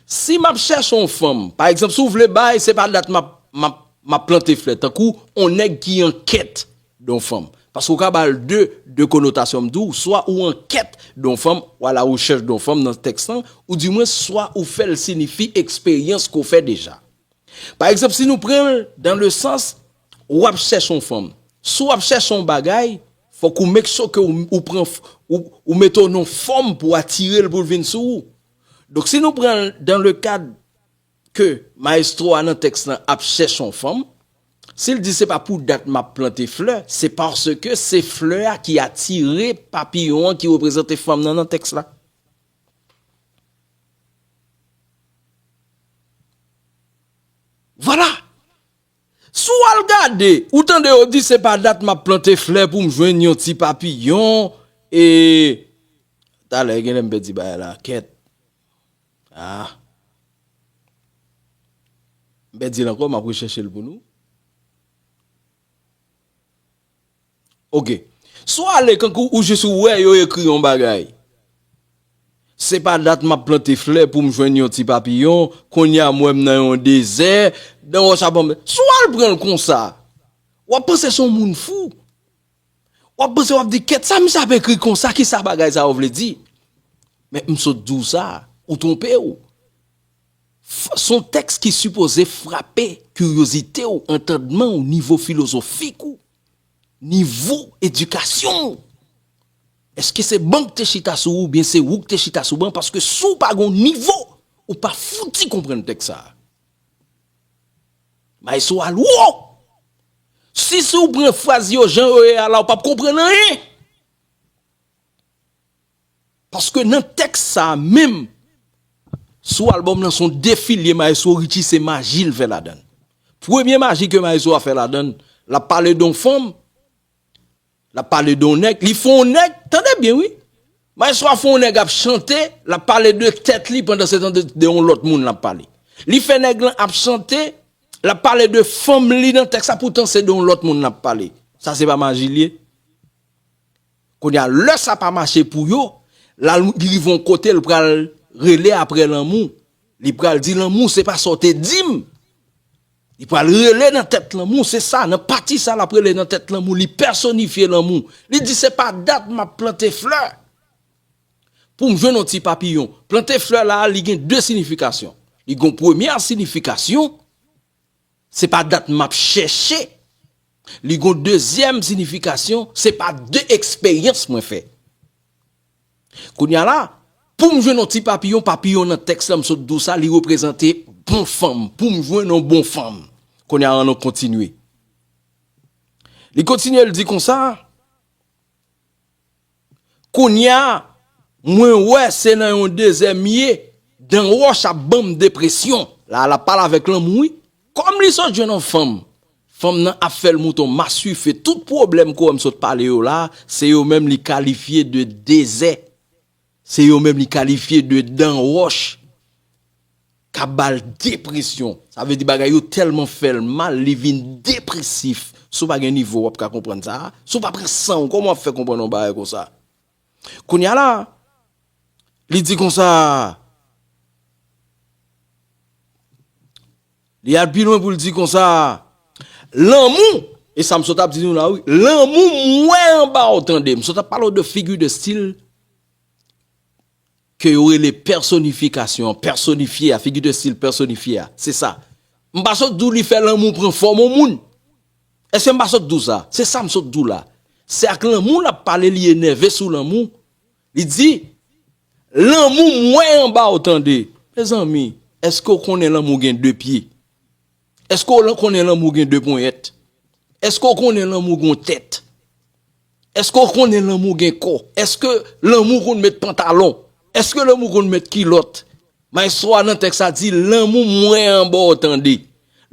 si m ap chèche yon fanm, pa egzanp, si w vle bay, se pa dat m ap, m ap, m ap plante flè, tankou yon nèg ki an kèt de yon fanm. Paske w ka ba l de, de konotasyon, m di w, swa ou an kèt de yon fanm, ou à la recherche de yon fanm nan tèks lan, ou di mwen, swa ou fè l siyifi eksperyans ke w fè deja. Pa egzanp, si nou pran l dans le sens, w ap chèche yon fanm. Si w ap chèche yon bagay, Fòk ou make sure ke ou, ou pran, ou, ou mete w nan fòm pou atire l pou l vin sou ou. Donk, si nou pran l dans le cadre ke maestro a nan tèks lan ap chèche yon fanm, si l di se pa pou dat m ap plante flè, se paske se flè a ki atire papiyon an ki reprezante fanm nan nan tèks la. Vwala! Si w al gade, ou tande yo di se pa dat m ap plante flè pou m jwenn yon ti papiyon, e talè genlè m pèdi bagay la, kèt. Ah. M pèdi l ankò, m ap rechèche l pou nou. Ok. Si w ale kankou ou jis ou wè yo ekri yon bagay. Se pa dat m ap plante flè pou m jwenn yon ti papiyon, kounye a m wè m nan yon dezè, dan wòch ap ban m. Si w al pran l konsa, w ap panse se yon moun fou. W ap panse w ap di, kèt sa misye ap ekri konsa, kisa bagay sa yo vle di? Men m sot di w sa, ou twonpe w. F- Se yon tèks ki sipoze frape kiryozite w, antandman w, nivo filozofik ou, nivo edikasyon w. Èske se ban k te chita sou ou, oubyen se ou k te chita sou ban? Paske si w pa gen yon nivo, ou pa fouti konprann tèks sa a. Maestro a lwo! Si, si w pran fraz yo jan yo ye a la, ou p ap konprann anyen. Paske nan tèks sa a menm, sou albòm nan, se yon defile maestro Richie, se maji l fè ladan l. Premye maji ke maestro a fè ladan l, l ap pale de yon fanm, l ap pale de yon nèg, li fè yon nèg, tande byen wi. Maestro a fè yon nèg ap chante, l ap pale de tèt li, pandan se tan de, de yon lòt moun l ap pale. Li fè nèg lan ap chante, l ap pale de fanm li nan tèks la, poutan se de yon lòt moun l ap pale. Sa se pa maji l ye? Kounye a, lè sa pa mache pou yo, la li rive yon kote, l pral rele apre lanmou. Li pral di, lanmou, se pa sa w te di m. Li pral rele nan tèt lanmou, se sa, nan pati sa, l ap rele nan tèt lanmou, li pèsonifye lanmou. Li di, se pa dat m ap plante flè pou m jwenn yon ti papiyon. Plante flè la, li gen de sinifikasyon. Li gen yon premyè sinifikasyon, se pa dat m ap chèche. Li gen yon dezyèm sinifikasyon, se pa de eksperyans mwen fè. Kounye a la, pou m jwenn yon ti papiyon, papiyon nan tèks la, m sot di w sa, li reprezante bon fanm. Pou m jwenn yon bon fanm. Kounye a, ann nou kontinye. Li kontinye, l di konsa, kounye a, mwen wè se nan yon dezè m ye, dan wòch ap ban m depresyon. La, l ap pale avèk lanmou, wi. Kòm li sot jwenn yon fanm, fanm nan ap fè l moute yon maswife. Tout pwoblèm ke w wè m sot pale yo la, se yo menm li kalifye de dezè. Se yo menm li kalifye de dan wòch k ap ba l depresyon. Sa vle di bagay yo tèlman fè l mal, li vin depresif. Si w pa gen nivo, w ap ka konprann sa. Si w pa pran san w, kòman w ap fè konprann yon bagay konsa? Kounye a la, li di konsa, li al pi lwen pou l di konsa, lanmou, e sa m sot ap di nou la, wi, lanmou m wè anba w, tande. M sot ap pale w de figi de stil ke yo rele pèsonifikasyon, pèsonifye a, figi de stil pèsonifye a. Se sa. M pa sot di w li fè lanmou pran fòm yon moun. Èske m pa sot di w sa? Se sa m sot di w la. Se ak lanmou l ap pale, li enève sou lanmou. Li di, lanmou m wè anba w, tande. Mezanmi, èske w konnen lanmou gen de pye? Èske w lan- konnen lanmou gen de ponyèt? Èske w konnen lanmou gen yon tèt? Èske w konnen lanmou gen kò? Èske lanmou konn met pantalon? Èske lanmou konn met kilòt? Maestro a nan tèks la di, lanmou m wè anba w, tande.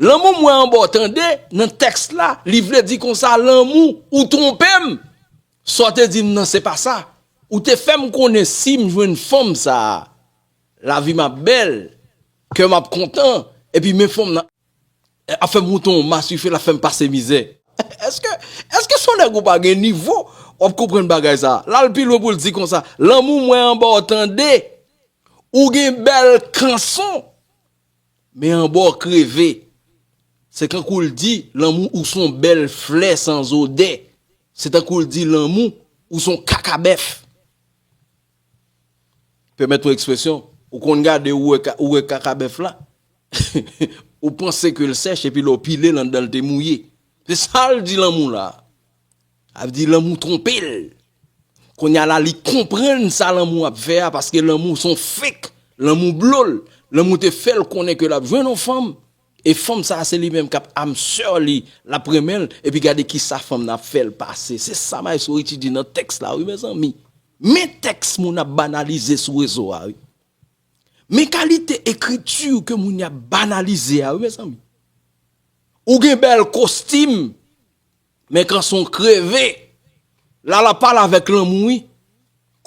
Lanmou m wè anba w, tande, nan tèks la, li vle di konsa, lanmou, ou twonpe m. Sa w te di m nan, se pa sa. Ou te fè m konnen si m jwenn fanm sa a, lavi m ap bèl, kè m ap kontan, epi men fanm nan ap fè m moute yon maswife, l ap fè m pase mizè. Èske, èske se yon nèg ou pa gen nivo, w ap konprann bagay sa a? L al pi lwen pou l di konsa, lanmou m wè anba w, tande, ou gen bèl kanson, men anba w kreve. Se tankou l di, lanmou ou se yon bèl flè san odè. Se tankou l di, lanmou ou se yon kaka bèf. Pèmèt yon ekspresyon, ou konn gade ou wè ka- ou wè kaka bèf la, ou panse ke l sèch epi lè w pile l anndan l te mouye. Se sa l di lanmou la. Sa vle di lanmou twonpe l. Kounye a la, li konprann sa lanmou ap fè a, paske lanmou se yon fake, lanmou blo l. Lanmou te fè l konnen ke l ap jwenn yon fanm, e fanm sa a se li menm k ap amsè li, l ap renmen l, epi gade kisa fanm nan ap fè l pase. Se sa Maestro Richie di nan tèks la, wi, mezanmi. Men tèks moun ap banalize sou rezo a, wi. Men kalite ekriti ke moun y ap banalize a, wi, mezanmi. Ou gen bèl kostim, men kanson kreve. La l ap pale avèk lanmou, wi.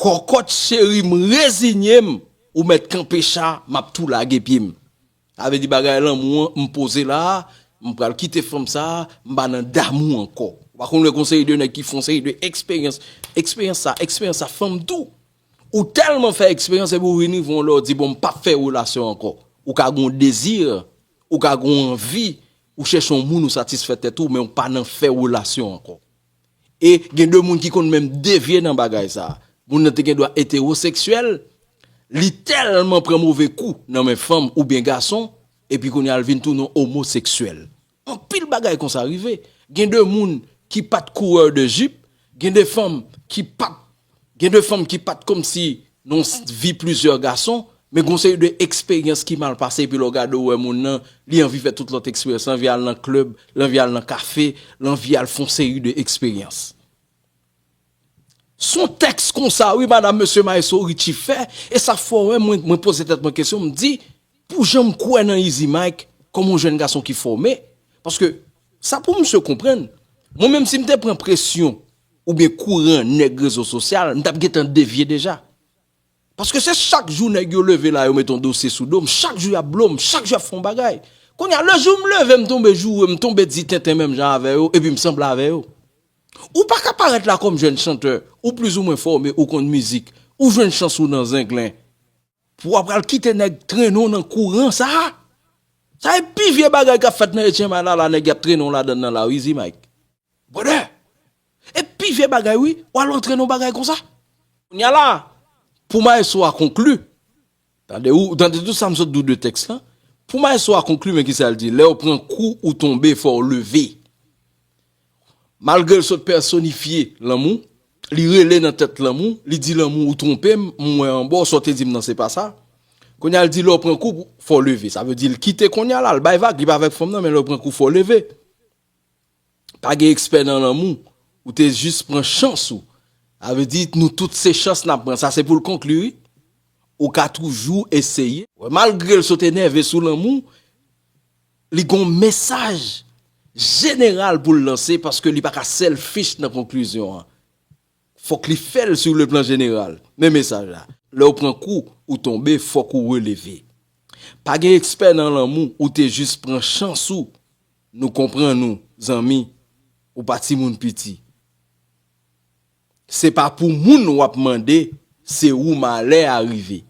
Kòkòt cheri, m rezinye m. Ou mèt kanpe cha, m ap tou lage pye m. Sa vle di bagay lanmou an, m poze la, m pral kite fanm sa, m pa nan damou ankò. Ou pa konn wè gon seri de nèg ki fè yon seri de eksperyans. Eksperyans sa, eksperyans sa, fanm tou. Ou tèlman fè eksperyans epi ou vin rive yon lè ou di, bon, m p ap fè relasyon ankò. Ou ka gon dezi, ou ka gon anvi, ou chèche yon moun ou satisfè tèt ou, men ou pa nan fè relasyon ankò. E gen de moun ki konn menm devye nan bagay sa. Moun nan te gen dwa etewoseksyèl, li tèlman pran move kou nan men fanm oubyen gason, epi kounye a l vin tounen omoseksyèl. Anpil bagay konsa rive. Gen de moun ki pa t coureur de jupe, gen de fanm ki pa t, gen de fanm ki pa t kòmsi nan vi plizyè gason, men gon seri de eksperyans ki mal pase, epi lè w gade w wè moun nan, li anvi fè tout lòt eksperyans, l anvi al nan klèb, l anvi al nan kafe, l anvi al fè yon seri de eksperyans. Se yon tèks konsa, wi, madanm, mesye, Maestro Richie fè, e sa fè w wè mwen, mwen poze tèt mwen kesyon, m di, pou jan m kwè nan Easy Mike, kòm yon jèn gason ki fòme, paske sa pou misye konprann, mwen menm si m te pran presyon oubyen kouran nèg rezo sosyal, m t ap gentan devye deja. Paske se chak jou nèg yo leve la, yo mete yon dosye sou do m, chak jou y ap blo m, chak jou y ap fè yon bagay. Kounye a, le jou m leve, m tonbe joure, m tonbe di tenten menm jan avè yo, epi m sanble avè yo. Ou pa ka parèt la kòm jèn chantè, ou plizoumwen fòme, ou konn mizik, ou jwenn chans ou nan Zenglen, pou w ap pral kite nèg trennen w nan kouran sa a. Sa e pi vye bagay k ap fèt nan etyen may la, la nèg y ap trennen w ladan l nan la, wi, Easy Mike. Brother, e pi vye bagay, wi, w al antre nan yon bagay konsa. Kounye a la, pou Maestro a konkli, tande, ou tande tout sa m sot di w de tèks lan, pou Maestro a konkli, men kisa l di, lè w pran kou, ou tonbe, fò w leve. Malgre l sot pèsonifye lanmou, li rele nan tèt lanmou, li di lanmou, ou twonpe m, m wè anba w, sa w te di m nan se pa sa. Kounye a l di lè w pran kou, fò w leve. Sa vle di l kite kounye a la, l bay vag, li pa avèk fanm nan, men lè w pran kou, fò w leve. Pa gen ekspè nan lanmou, ou te jis pran chans ou. Sa vle di nou tout se chans n ap pran, sa se pou l konkli, wi. Ou ka toujou eseye. Malgre l sot enève sou lanmou, li gon mesaj jeneral pou l lanse paske li pa ka selfish nan konklizyon an. Fòk li fè l sou le plan jeneral. Men mesaj la. Lè w pran kou, ou tonbe, fòk ou releve. Pa gen ekspè nan lanmou, ou te jis pran chans ou. Nou konprann ou, zanmi, ou pa timoun piti. Se pa pou moun w ap mande, se ou malè a rive.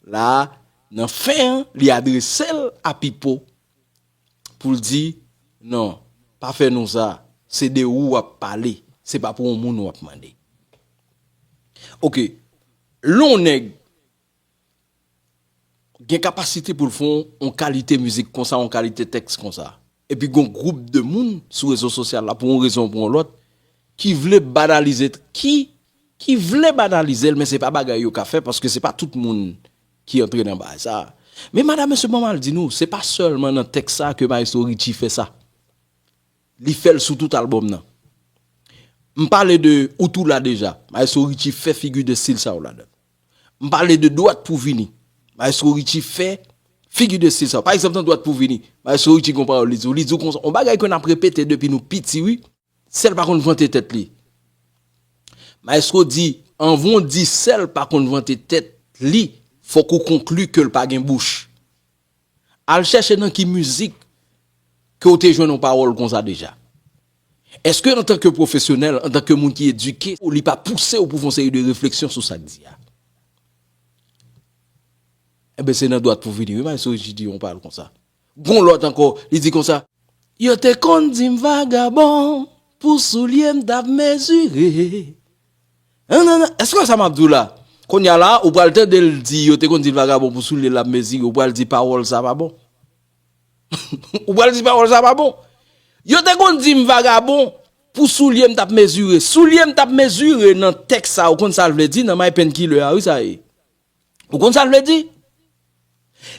La, nan fen an, li adrese l a Pipo pou l di, non, pa fè nou sa, se de ou w ap pale, se pa pou yon moun w ap mande. Oke, lè yon nèg gen kapasite pou l fè yon kalite mizik konsa, yon kalite tèks konsa. Epi gon gwoup de moun sou rezo sosyal la, pou yon rezon ou pou yon lòt, ki vle banalize, ki, ki vle banalize l, men se pa bagay yo ka fè, paske se pa tout moun ki antre nan bagay sa. Men madanm, mesye, ban m al di nou, se pa sèlman nan tèks sa ke Maestro Richie fè sa. Li fè l sou tout albòm nan. M pale de Ou tou la deja. Maestro Richie fè figi de stil sa yo ladan. M pale de Dwat pou vini. Maestro Richie fè figi de stil sa yo. Pa egzanp, nan Dwat pou vini, Maestro Richie gon pawòl li di w. Li di w konsa, yon bagay ke n ap repete depi nou piti, wi. Sèl pa konn vante tèt li. Maestro di, anvan w di sèl pa konn vante tèt li, fòk ou konkli ke l pa gen bouch. Al chèche nan ki mizik ke w te jwenn yon pawòl konsa deja. Èske antanke pwofesyonèl, antanke moun ki edike, li pa pouse w pou fè yon seri de refleksyon sou sa k di a? Enben, se nan Dwat pou vini, wi, Maestro Richie di yon pawòl konsa. Gon lòt ankò, li di konsa, yo te konn di m vagabon, pou soulye m t ap mezire. Nan, nan, nan. Èske sa m ap di w la? Kounye a la, ou pral tande l di, yo te konn di l vagabon pou soulye l ap mezire, ou pral di pawòl sa pa bon. Ou pral di pawòl sa pa bon. Yo te konn di m vagabon, Pou soulye m t ap mezire. Soulye m t ap mezire nan tèks sa, ou konn sa l vle di nan My Painkiller a, wi, sa ye. Ou konn sa l vle di?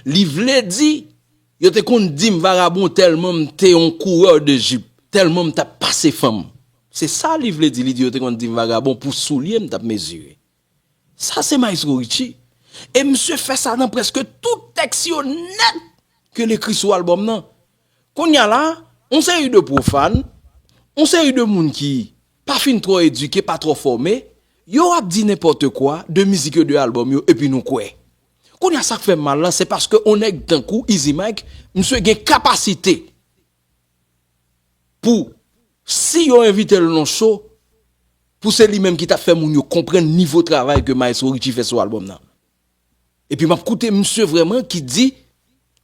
Li vle di, yo te konn di m vagabon tèlman m te yon kourè de jip, tèlman m t ap pase fanm. Se sa li vle di, li di yo te konn di m vagabon pou soulye m t ap mezire. Sa se Maestro Richie. E misye fè sa nan prèske tout tèks yo nèt ke l ekri sou albòm nan. Kounye a la, yon seri de pwofàn, yon seri de moun ki pa fin twò edike, pa twò fòme, yo ap di nenpòt kwa de mizik yo, de albòm yo, epi nou kwè. Kounye a, sa k fè m mal la, se paske yon nèg tankou Easy Mike, misye gen kapasite pou, si yo envite l nan show, pou se li menm ki t ap fè moun yo konprann nivo travay ke Maestro Richie fè sou albòm nan. Epi m ap koute misye vrèman ki di,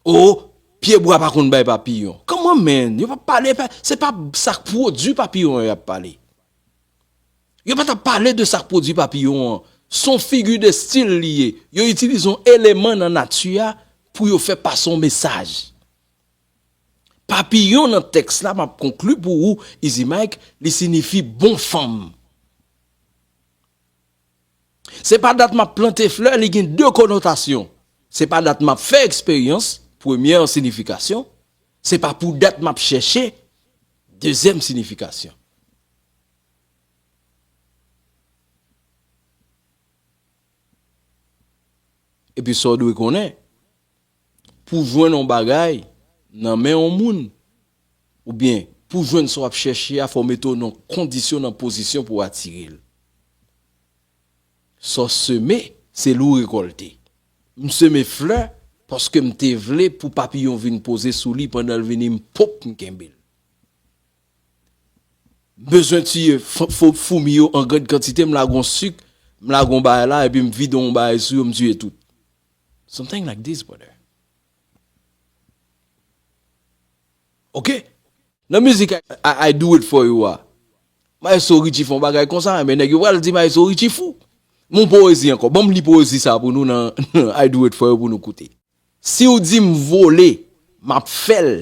"Oh, pyebwa pa konn bay papiyon." Come on, man, yo p ap pale, pa- se pa sa k pwodui papiyon an y ap pale. Yo pa t ap pale de sa k pwodui papiyon an. Se yon figi de stil li ye. Yo itilize yon eleman nan nati a pou yo fè pase yon mesaj. Papiyon nan tèks la, m ap konkli pou ou, Easy Mike, li siyifi bon fanm. Se pa dat m ap plante flè, li gen de konotasyon. Se pa dat m ap fè eksperyans, premyè siyifikasyon. Se pa pou dat m ap chèche, dezyèm siyifikasyon. Epi sa w dwe konnen, pou jwenn yon bagay nan men yon moun, oubyen pou jwenn sa w ap chèche a, fò w mete w nan kondisyon, nan pozisyon pou w atire l. Sa w seme, se li w rekòlte. M seme flè paske m te vle pou papiyon vin poze sou li, pandan l vini, m pop, m kenbe l. M bezwen tiye f- f- foumi yo an grann kantite, m lage yon sik, m lage yon bagay la, epi m vide yon bagay sou yo, m tiye tout. Something like this, brother. Ok? Nan mizik I, I, I Do It For You a, Maestro Richie fè yon bagay konsa, men nèg yo pral di Maestro Richie fou. Mon powezi ankò. Ban m li powezi sa pou nou nan, nan I Do It For You pou nou koute. Si w di m vole, m ap fè l.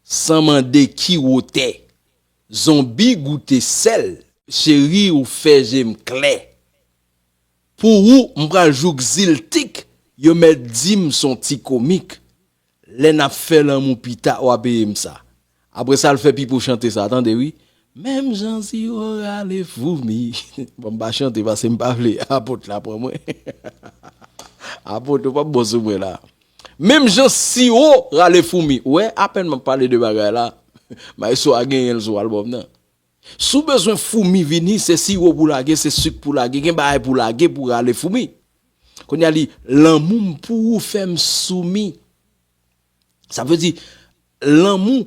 San mande ki wotè. Zonbi goute sèl. Cheri, ou fè je m klè. Pou ou, m pral jouk ziltik, yo mèt di m s on ti komik. Lè n ap fè lanmou pita, w a peye m sa. Apre sa, l fè Pipo chante sa, tande wi. Menm jan siwo rale foumi. Bon, m pa chante paske m pa vle apot la pran mwen. Apot ou p ap bon sou mwen la. Menm jan siwo rale foumi. Ou wè, apèn m ap pale de bagay la, Maestro a genyen l sou albòm nan. Si w bezwen foumi vini, se siwo pou lage, se sik pou lage, gen bagay pou lage pou rale foumi. Kounye a li, lanmou m pou ou fè m soumi. Sa vle di, lanmou,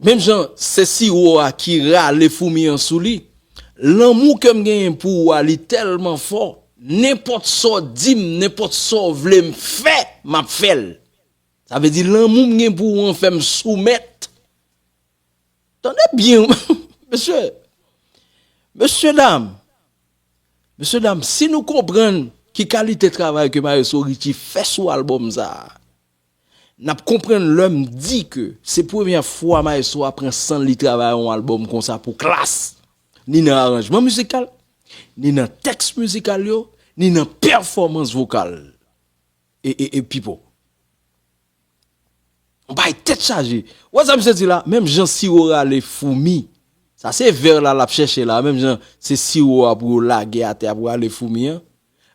menm jan se siwo a ki rale foumi an sou li, lanmou ke m genyen pou ou a, li tèlman fò, nenpòt sa w di m, nenpòt sa w vle m fè, m ap fè l. Sa vle di, lanmou m gen pou ou an fè m soumèt. Tande byen, mesye, mesye dam, mesye dam, si nou konprann ki kalite travay ke Maestro Richie fè sou albòm sa a, n ap konprann lè m di ke se premyè fwa Maestro a pran san l, li travay yon albòm konsa pou Klass, ni nan aranjman mizikal, ni nan tèks mizikal yo, ni nan pèfòmans vokal. E, e, e Pipo. Yon bagay tèt chaje. Ou wè sa misye di la? Menm jan siwo rale foumi. Sa se vè la l ap chèche la. Menm jan se siwo a pou yo lage atè a pou rale foumi an.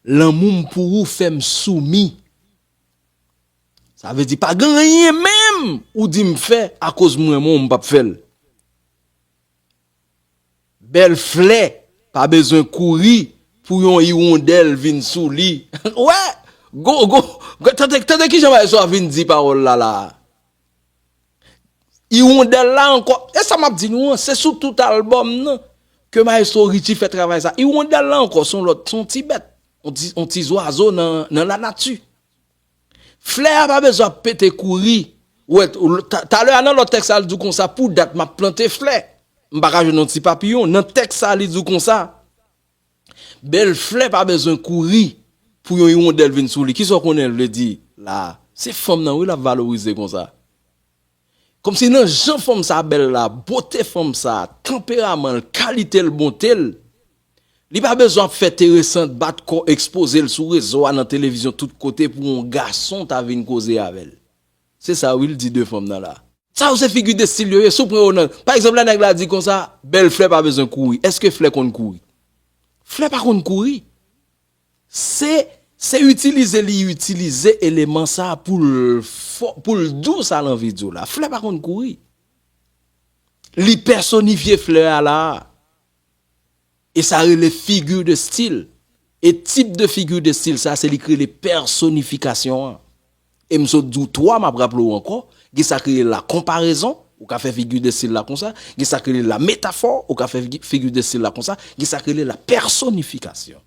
Lanmou m pou ou fè m soumi. Sa vle di pa gen anyen menm ou di m fè akoz m renmen w, m p ap fè l. Bèl flè pa bezwen kouri pou yon iwondèl vin sou li. Wè, go, go, go, tande, tande kijan Maestro a vin di pawòl la la. Iwondèl la ankò, e sa m ap di nou an, se sou tout albòm nan ke Maestro Richie fè travay sa. Iwondèl la ankò, se yon lòt, se yon ti bèt, yon ti, yon ti zwazo nan, nan lanati. Flè a pa bezwen ap pete kouri. Ou wè, ta- talè a nan lòt tèks la, li di w konsa, pou dat m ap plante flè. M pa ka jwenn yon ti papiyon. Nan tèks sa, li di w konsa, bèl flè pa bezwen kouri pou yon iwondèl vin sou li. Kisa w konnen l vle di la a? Se fanm nan, wi, l ap valorize konsa. Kòmsi nan jan fanm sa bèl la, bote fanm sa, tanperaman l, kalite l, bonte l, li pa bezwen ap fè teresan, bat kò, ekspoze l sou rezo a, nan televizyon, tout kote pou yon gason ta vin koze avè l. Se sa wi l di de fanm nan la. Sa yo se figi de stil yo ye, si w pran yo nan, pa egzanp, lè nèg la di konsa, bèl flè pa bezwen kouri. Èske flè konn kouri? Flè pa konn kouri. Se, se itilize li itilize eleman sa pou l fò, pou l di w sa l anvi di w la. Flè pa konn kouri. Li pèsonifye flè a la. E sa rele figure de style. E tip de figure de style sa, se li k rele pèsonifikasyon an. E m sot di w twa, m ap raple w ankò, gen sa k rele la konparezon, ou ka fè figure de style la konsa, gen sa k rele la métaphore, ou ka fè figi- figure de style la konsa, gen sa k rele la pèsonifikasyon.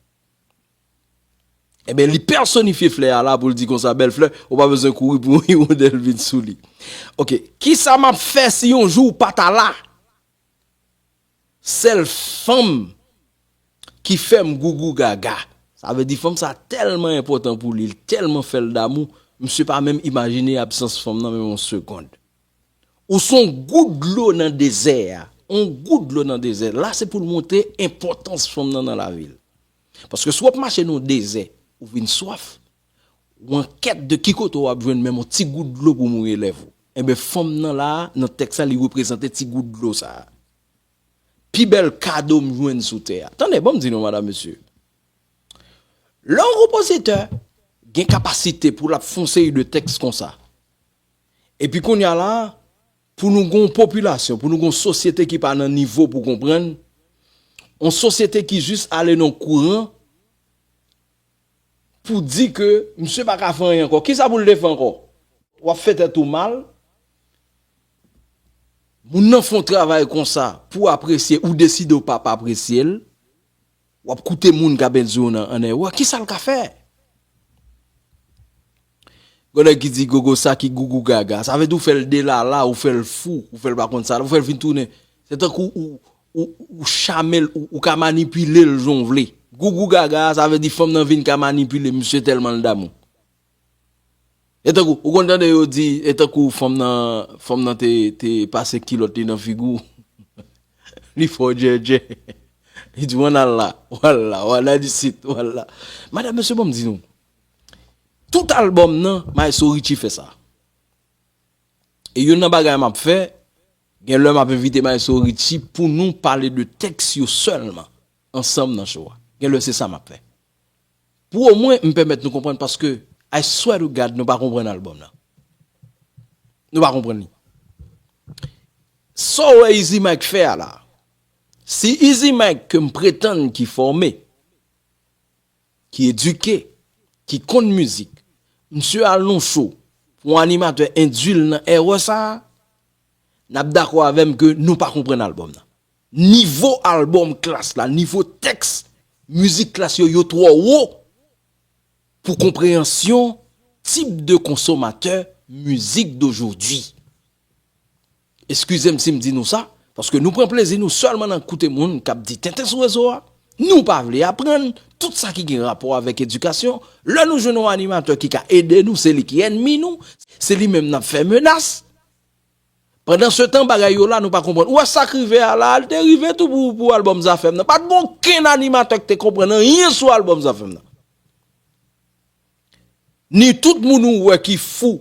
Ebyen, li pèsonifye flè a la pou l di konsa, bèl flè, ou pa bezwen kouri pou yon hirondèl vin sou li. Oke, kisa m ap fè si yon jou w pa ta la? Sèl fanm ki fè m gougou gaga. Sa vle di fanm sa tèlman enpòtan pou li, li tèlman fè l damou, misye pa menm imajine absans fanm nan menm yon segonn. Ou se yon gout dlo nan dezè a. Yon gout dlo nan dezè. La se pou l montre enpòtans fanm nan nan lavi l. Paske si w ap mache nan yon dezè, ou vin swaf, ou an kèt de ki kote w ap jwenn menm yon ti gout dlo pou mouye lèv ou. Enben, fanm nan la, nan tèks la, li reprezante ti gout dlo sa a. Pi bèl kado m jwenn sou tè a. Tande, ban m di nou, madam, mesye. Lè yon konpozitè gen kapasite pou l ap fè yon seri de tèks konsa, epi kounye a la, pou nou gen yon popilasyon, pou nou gen yon sosyete ki pa nan nivo pou konprann, yon sosyete ki jis ale nan kouran, pou di ke misye pa ka fè anyen ankò. Kisa pou l te fè ankò? W ap fè tèt ou mal. Moun nan fè yon travay konsa pou apresye, ou deside w pa, pa apresye l. W ap koute moun k ap endwi w nan, an erè. Kisa l ka fè? Gon nèg ki di gogo sa ki gougou gaga. Sa vle di ou fè l delala, ou fè l fou, ou fè l pa konn sa, ou fè l vin tounen. Se tankou ou, ou, ou chame l, ou, ou ka manipile l jan w vle. Gougou gaga, sa vle di fanm nan vin ka manipile misye tèlman l damou. E tankou, ou konn tande yo di, e tankou fanm nan, fanm nan te, te pase kilòt li nan figi w. Li fè w djèdjè. Li di, w ann al la, w al la, w al la disit, w al la. Madam, mesye, ban m di nou. Tout albòm nan, Maestro Richie fè sa. E youn nan bagay m ap fè, gen lè m ap envite Maestro Richie pou nou pale de tèks yo sèlman, ansanm nan show a. Gen lè se sa m ap fè. Pou omwen m pèmèt nou konprann, paske I swear to God, nou pa konprann albòm nan. Nou pa konprann li. Sa w wè Easy Mike fè a la, si Easy Mike ke m pretann ki fòme, ki edike, ki konn mizik, misye al nan show pou yon animatè endwi l nan erè sa a, n ap dakò avè m ke nou pa konprann albòm nan. Nivo albòm Klass la, nivo tèks mizik Klass yo, yo twò wo pou konpreyansyon tip de konsomatè mizik dojodi. Eskize m si m di nou sa, paske nou pran plezi nou sèlman nan koute moun k ap di tenten sou rezo a. Nou pa vle aprann tout sa ki gen rapò avèk edikasyon. Lè nou jwenn yon animatè ki ka ede nou, se li ki ènmi nou, se li menm n ap fè menas. Pandansetan, bagay yo la, nou pa konprann. Ou wè sa k rive a la, li te rive tou pou, pou albòm Zafèm nan. Pa t gen okenn animatè ki te konprann anyen sou albòm Zafèm nan. Ni tout moun ou wè ki fou,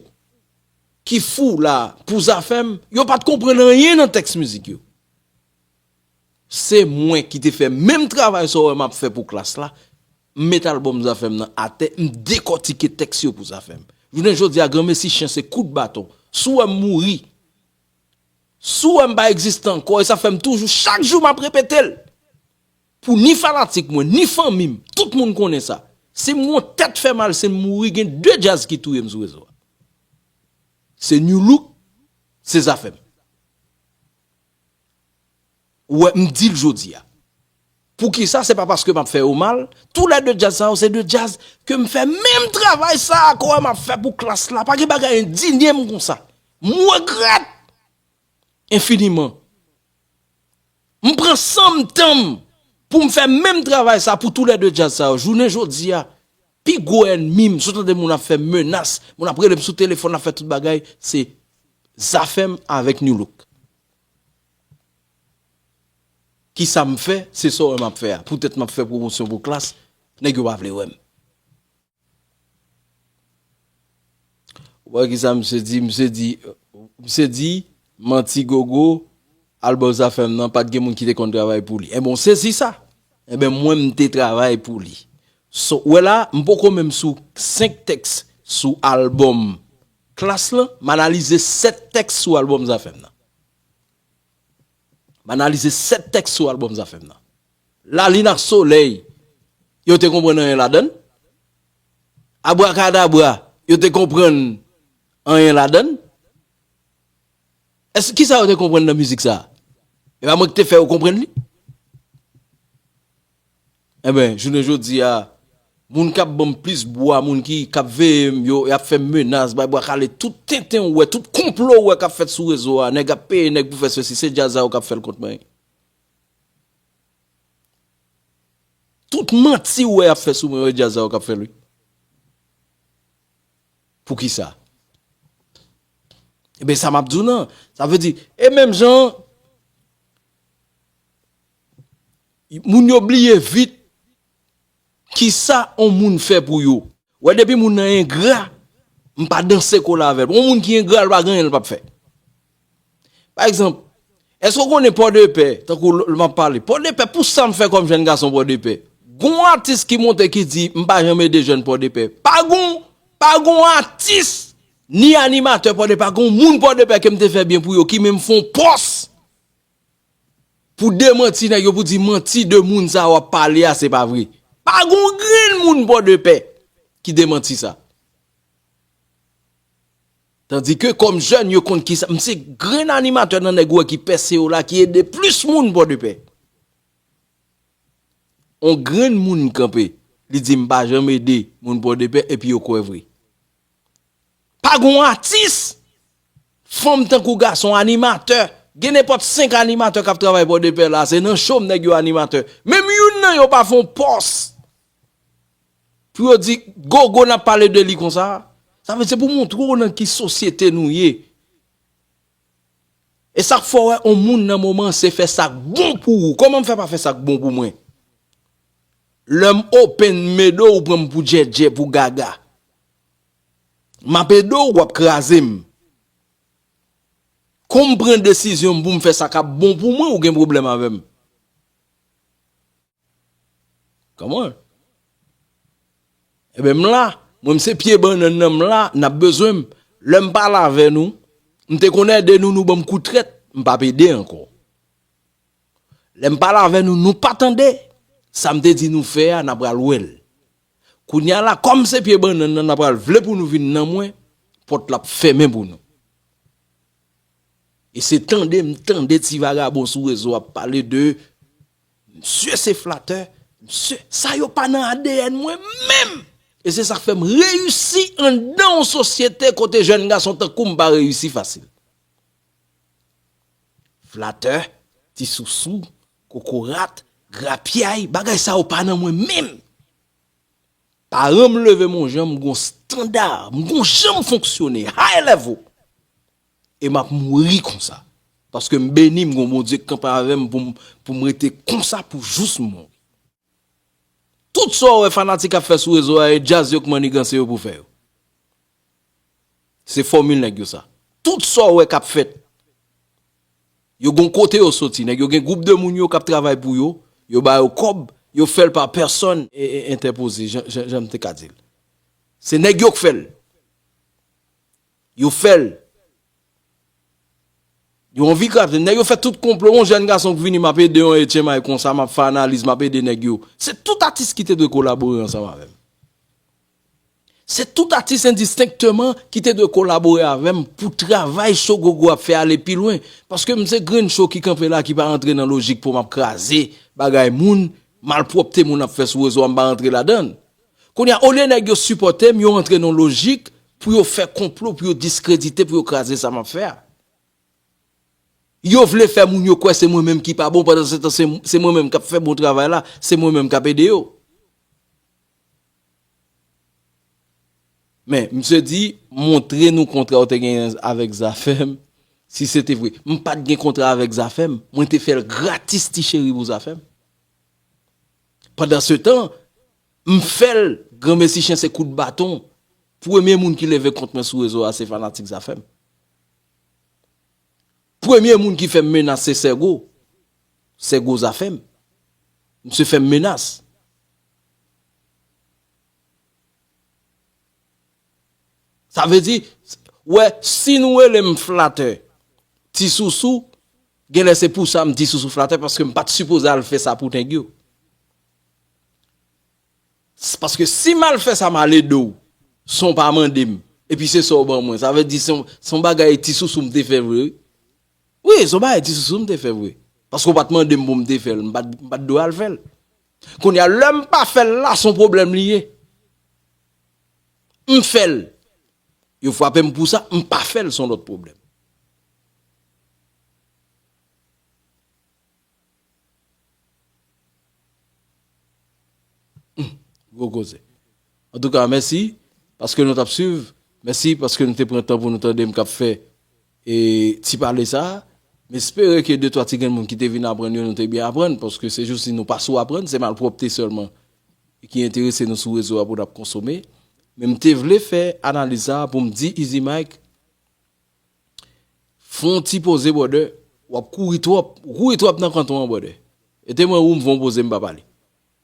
ki fou la pou Zafèm, yo pa t konprann anyen nan tèks mizik yo. Se mwen ki te fè menm travay sa w wè m ap fè pou Klass la. M met albòm Zafèm nan atè, m dekòtike tèks yo pou Zafèm. Jounen jodi a, granmesi chen se kout baton. Si w wè m mouri, si w wè m pa egziste ankò, e sa fè m toujou, chak jou m ap repete l. Pou ni fanatik mwen, ni fanmi m, tout moun konnen sa. Si m gon tèt fè mal, si m mouri, gen de djaz ki touye m sou rezo a. Se Nu Look, se Zafèm. Ou wè, m di l jodi a. Poukisa? Se pa paske m ap fè yo mal. Toulède djaz sa yo, se de djaz ke m fè menm travay sa a, ke w wè m ap fè pou Klass la. Pa gen bagay endinye m konsa. M regrèt enfiniman. M pran san m, tan m pou m fè menm travay sa pou toulède djaz sa yo. Jounen jodi a, pi gwo ènmi m, si w tande moun ap fè menas, moun ap rele m sou telefòn, ap fè tout bagay, se Zafèm avèk Nu Look. Kisa m fè? Se sa w wè m ap fè a. Poutèt m ap fè pwomosyon pou Klass, nèg yo pa vle wè m. Ou wè kisa misye di? Misye di, misye di, manti gogo, albòm Zafèm nan, pa t gen moun ki te konn travay pou li. Enben, w sezi sa. Enben, mwen, m te travay pou li. So, w wè la, m poko menm sou senk tèks sou albòm Klass lan, m analize sèt tèks sou albòm Zafèm nan. M analize sèt tèks sou albòm Zafèm nan. Lalin ak solèy, yo te konprann anyen ladan l? Abrakadabra, yo te konprann anyen ladan l? Èske kisa yo te konprann nan mizik sa a? E pa mwen ki te fè yo konprann li? Enben, jounen jodi a, moun k ap ban m plis bwa, moun ki, k ap veye m, yo, y ap fè m menas, bay bwa kale, tout tenten ou wè, tout konplo ou wè k ap fèt sou rezo a, nèg ap peye nèg pou fè sesi, se djaz sa yo k ap fè l kont mwen. Tout manti ou wè y ap fè sou mwen, e djaz sa yo k ap fè l, wi. Poukisa? Enben, sa m ap di w nan. Sa vle di, e menm jan, moun yo bliye vit kisa on moun fè pou yo. Wè, depi moun nan engra, m pa danse kole avè l. On moun ki engra, l pa gen anyen l p ap fè. Pa egzanp, èske w konnen Pòdepè, tankou l, l m ap pale, Pòdepè, pou sa m fè kòm jèn gason Pòdepè, gon atis ki monte ki di, "M pa janm ede jèn Pòdepè." Pa gon, pa gon atis, ni animatè Pòdepè, pa gon moun Pòdepè ke m te fè byen pou yo, ki menm fè on pòs pou demanti nèg yo, pou di manti de moun sa w ap pale a, se pa vre. Pa gon grenn moun Pòdepè ki demanti sa. Tandike kòm jèn, yo konn kisa. M se grenn animatè nan nèg ou wè ki pèse yo la, ki ede plis moun Pòdepè. On grenn moun kanpe, li di, "M pa janm ede moun Pòdepè," epi yo kwè vre. Pa gon atis, fanm tankou gason, animatè. Gen nenpòt senk animatè k ap travay Pòdepè la, se nan cho m nèg yo animatè. Menm youn nan yo pa fè on pòs pou yo di, "Gogo, n ap pale de li konsa." Sa vle se pou montre w nan ki sosyete nou ye. E sa k fè w wè on moun nan moman se fè sa k bon pou ou. Kòman m fè pa fè sa k bon pou mwen? Lè m open, m ede w, ou pran m pou djèdjè, pou gaga. M ap ede w, w ap kraze m. Kon m pran desizyon m pou m fè sa k ap bon pou mwen, ou gen pwoblèm avè m. Come on. Ebyen, m la. Mwen, m se pye bannann nan, m la, n ap bezwen m. Lè m pale avè nou, m te konn ede nou, nou ban m kou trèt, m p ap ede ankò. Lè m pale avè nou, nou pa tande. Sa m te di nou fè a, n a pral wè l. Kounye a la, kòm se pye bannann nan, n a pral vle pou nou vin nan mwen, pòt la ap fèmen pou nou. E se tande m tande ti vagabon sou rezo ap pale de misye se flatè, misye, sa yo pa nan A D N mwen menm. E se sa k fè m reyisi anndan yon sosyete kote jèn gason tankou m pa reyisi fasil. Flatè, ti sousou, kokorat, grapyay, bagay sa yo pa nan mwen menm. Paran m leve m yon jan, m gon estanda, m gon jan m fonksyone, high level. E m ap mouri konsa. Paske m beni, m gon Bondye k kanpe avè m pou m, pou m rete konsa pou jous m mouri. Tout sa w wè fanatik ap fè sou rezo a, e djaz yo k manniganse yo pou fè yo. Se fòmil nèg yo sa. Tout sa w wè k ap fèt, yo gon kote yo soti. Nèg yo gen gwoup de moun yo k ap travay pou yo, yo ba yo kòb, yo fè l pa pèsòn e, e, entèpoze, jan, jan, jan m te ka di l. Se nèg yo k fè l. Yo fè l. Yo anvi kraze. Nèg yo fè tout konplo. Yon jèn gason k vini, m ap ede yon H M I konsa, m ap fè analiz, m ap ede nèg yo. Se tout atis ki te dwe kolabore ansanm avè m. Se tout atis endistenkteman ki te dwe kolabore avè m pou travay cho Gogo ap fè ale pi lwen. Paske m se grenn cho ki kanpe la, ki pa rantre nan lojik pou m ap kraze bagay moun, malpwòpte moun ap fè sou rezo a, m pa rantre ladan l. Kounye a, olye nèg yo sipòte m, yo rantre nan lojik pou yo fè konplo, pou yo diskredite, pou yo kraze sa m ap fè a. Yo vle fè moun yo kwè se mwen menm ki pa bon, pandan se tan se, se mwen menm k ap fè bon travay la, se mwen menm k ap ede yo. Men, misye di, montre nou kontra w te genyen avèk Zafèm, Si se te vre, m pa t gen kontra avèk Zafèm. Mwen te fè l gratis, ti cheri, pou Zafèm. Pandan se tan, m fè l, granmesi chen se kout baton. Premye moun ki leve kont mwen sou rezo a, se fanatik Zafèm. Premye moun ki fè m menas, se Sègo. Sègo Zafèm. Misye fè m menas. Sa vle di, wè, si nou rele m flatè, ti sousou, genlè se pou sa m ti sousou flatè, paske m pa t sipoze al fè sa pou nèg yo. S-, paske si m al fè sa, m al ede w, san w pa mande m, epi se sa w ban mwen, sa vle di se yon, se yon bagay ti sousou m te fè vre, wi. Wi, se yon bagay ti sousou m te fè vre. Paske w pa t mande m pou m te fè l, m pa t, m pa t dwe al fè l. Kounye a, lè m pa fè l la, se yon pwoblèm li ye. M fè l. Yo frape m pou sa, m pa fè l, se yon lòt pwoblèm. Hmm, gwo koze. Antouka, mèsi paske nou t ap swiv. Mèsi paske nou te pran tan pou nou tande m k ap fè e ti pale sa a. M espere ke de twa ti grenn moun ki te vin aprann yo, nou te byen aprann, paske se jis si nou pa sou aprann, se malpwòpte sèlman ki enterese nou sou rezo a pou n ap konsome. Men m te vle fè analiz sa a pou m di Easy Mike, fè yon ti poze, brother. W ap kouri twòp, ou kouri twòp nan kanton an, brother. Ete mwen ou m fè yon poze, m pa pale.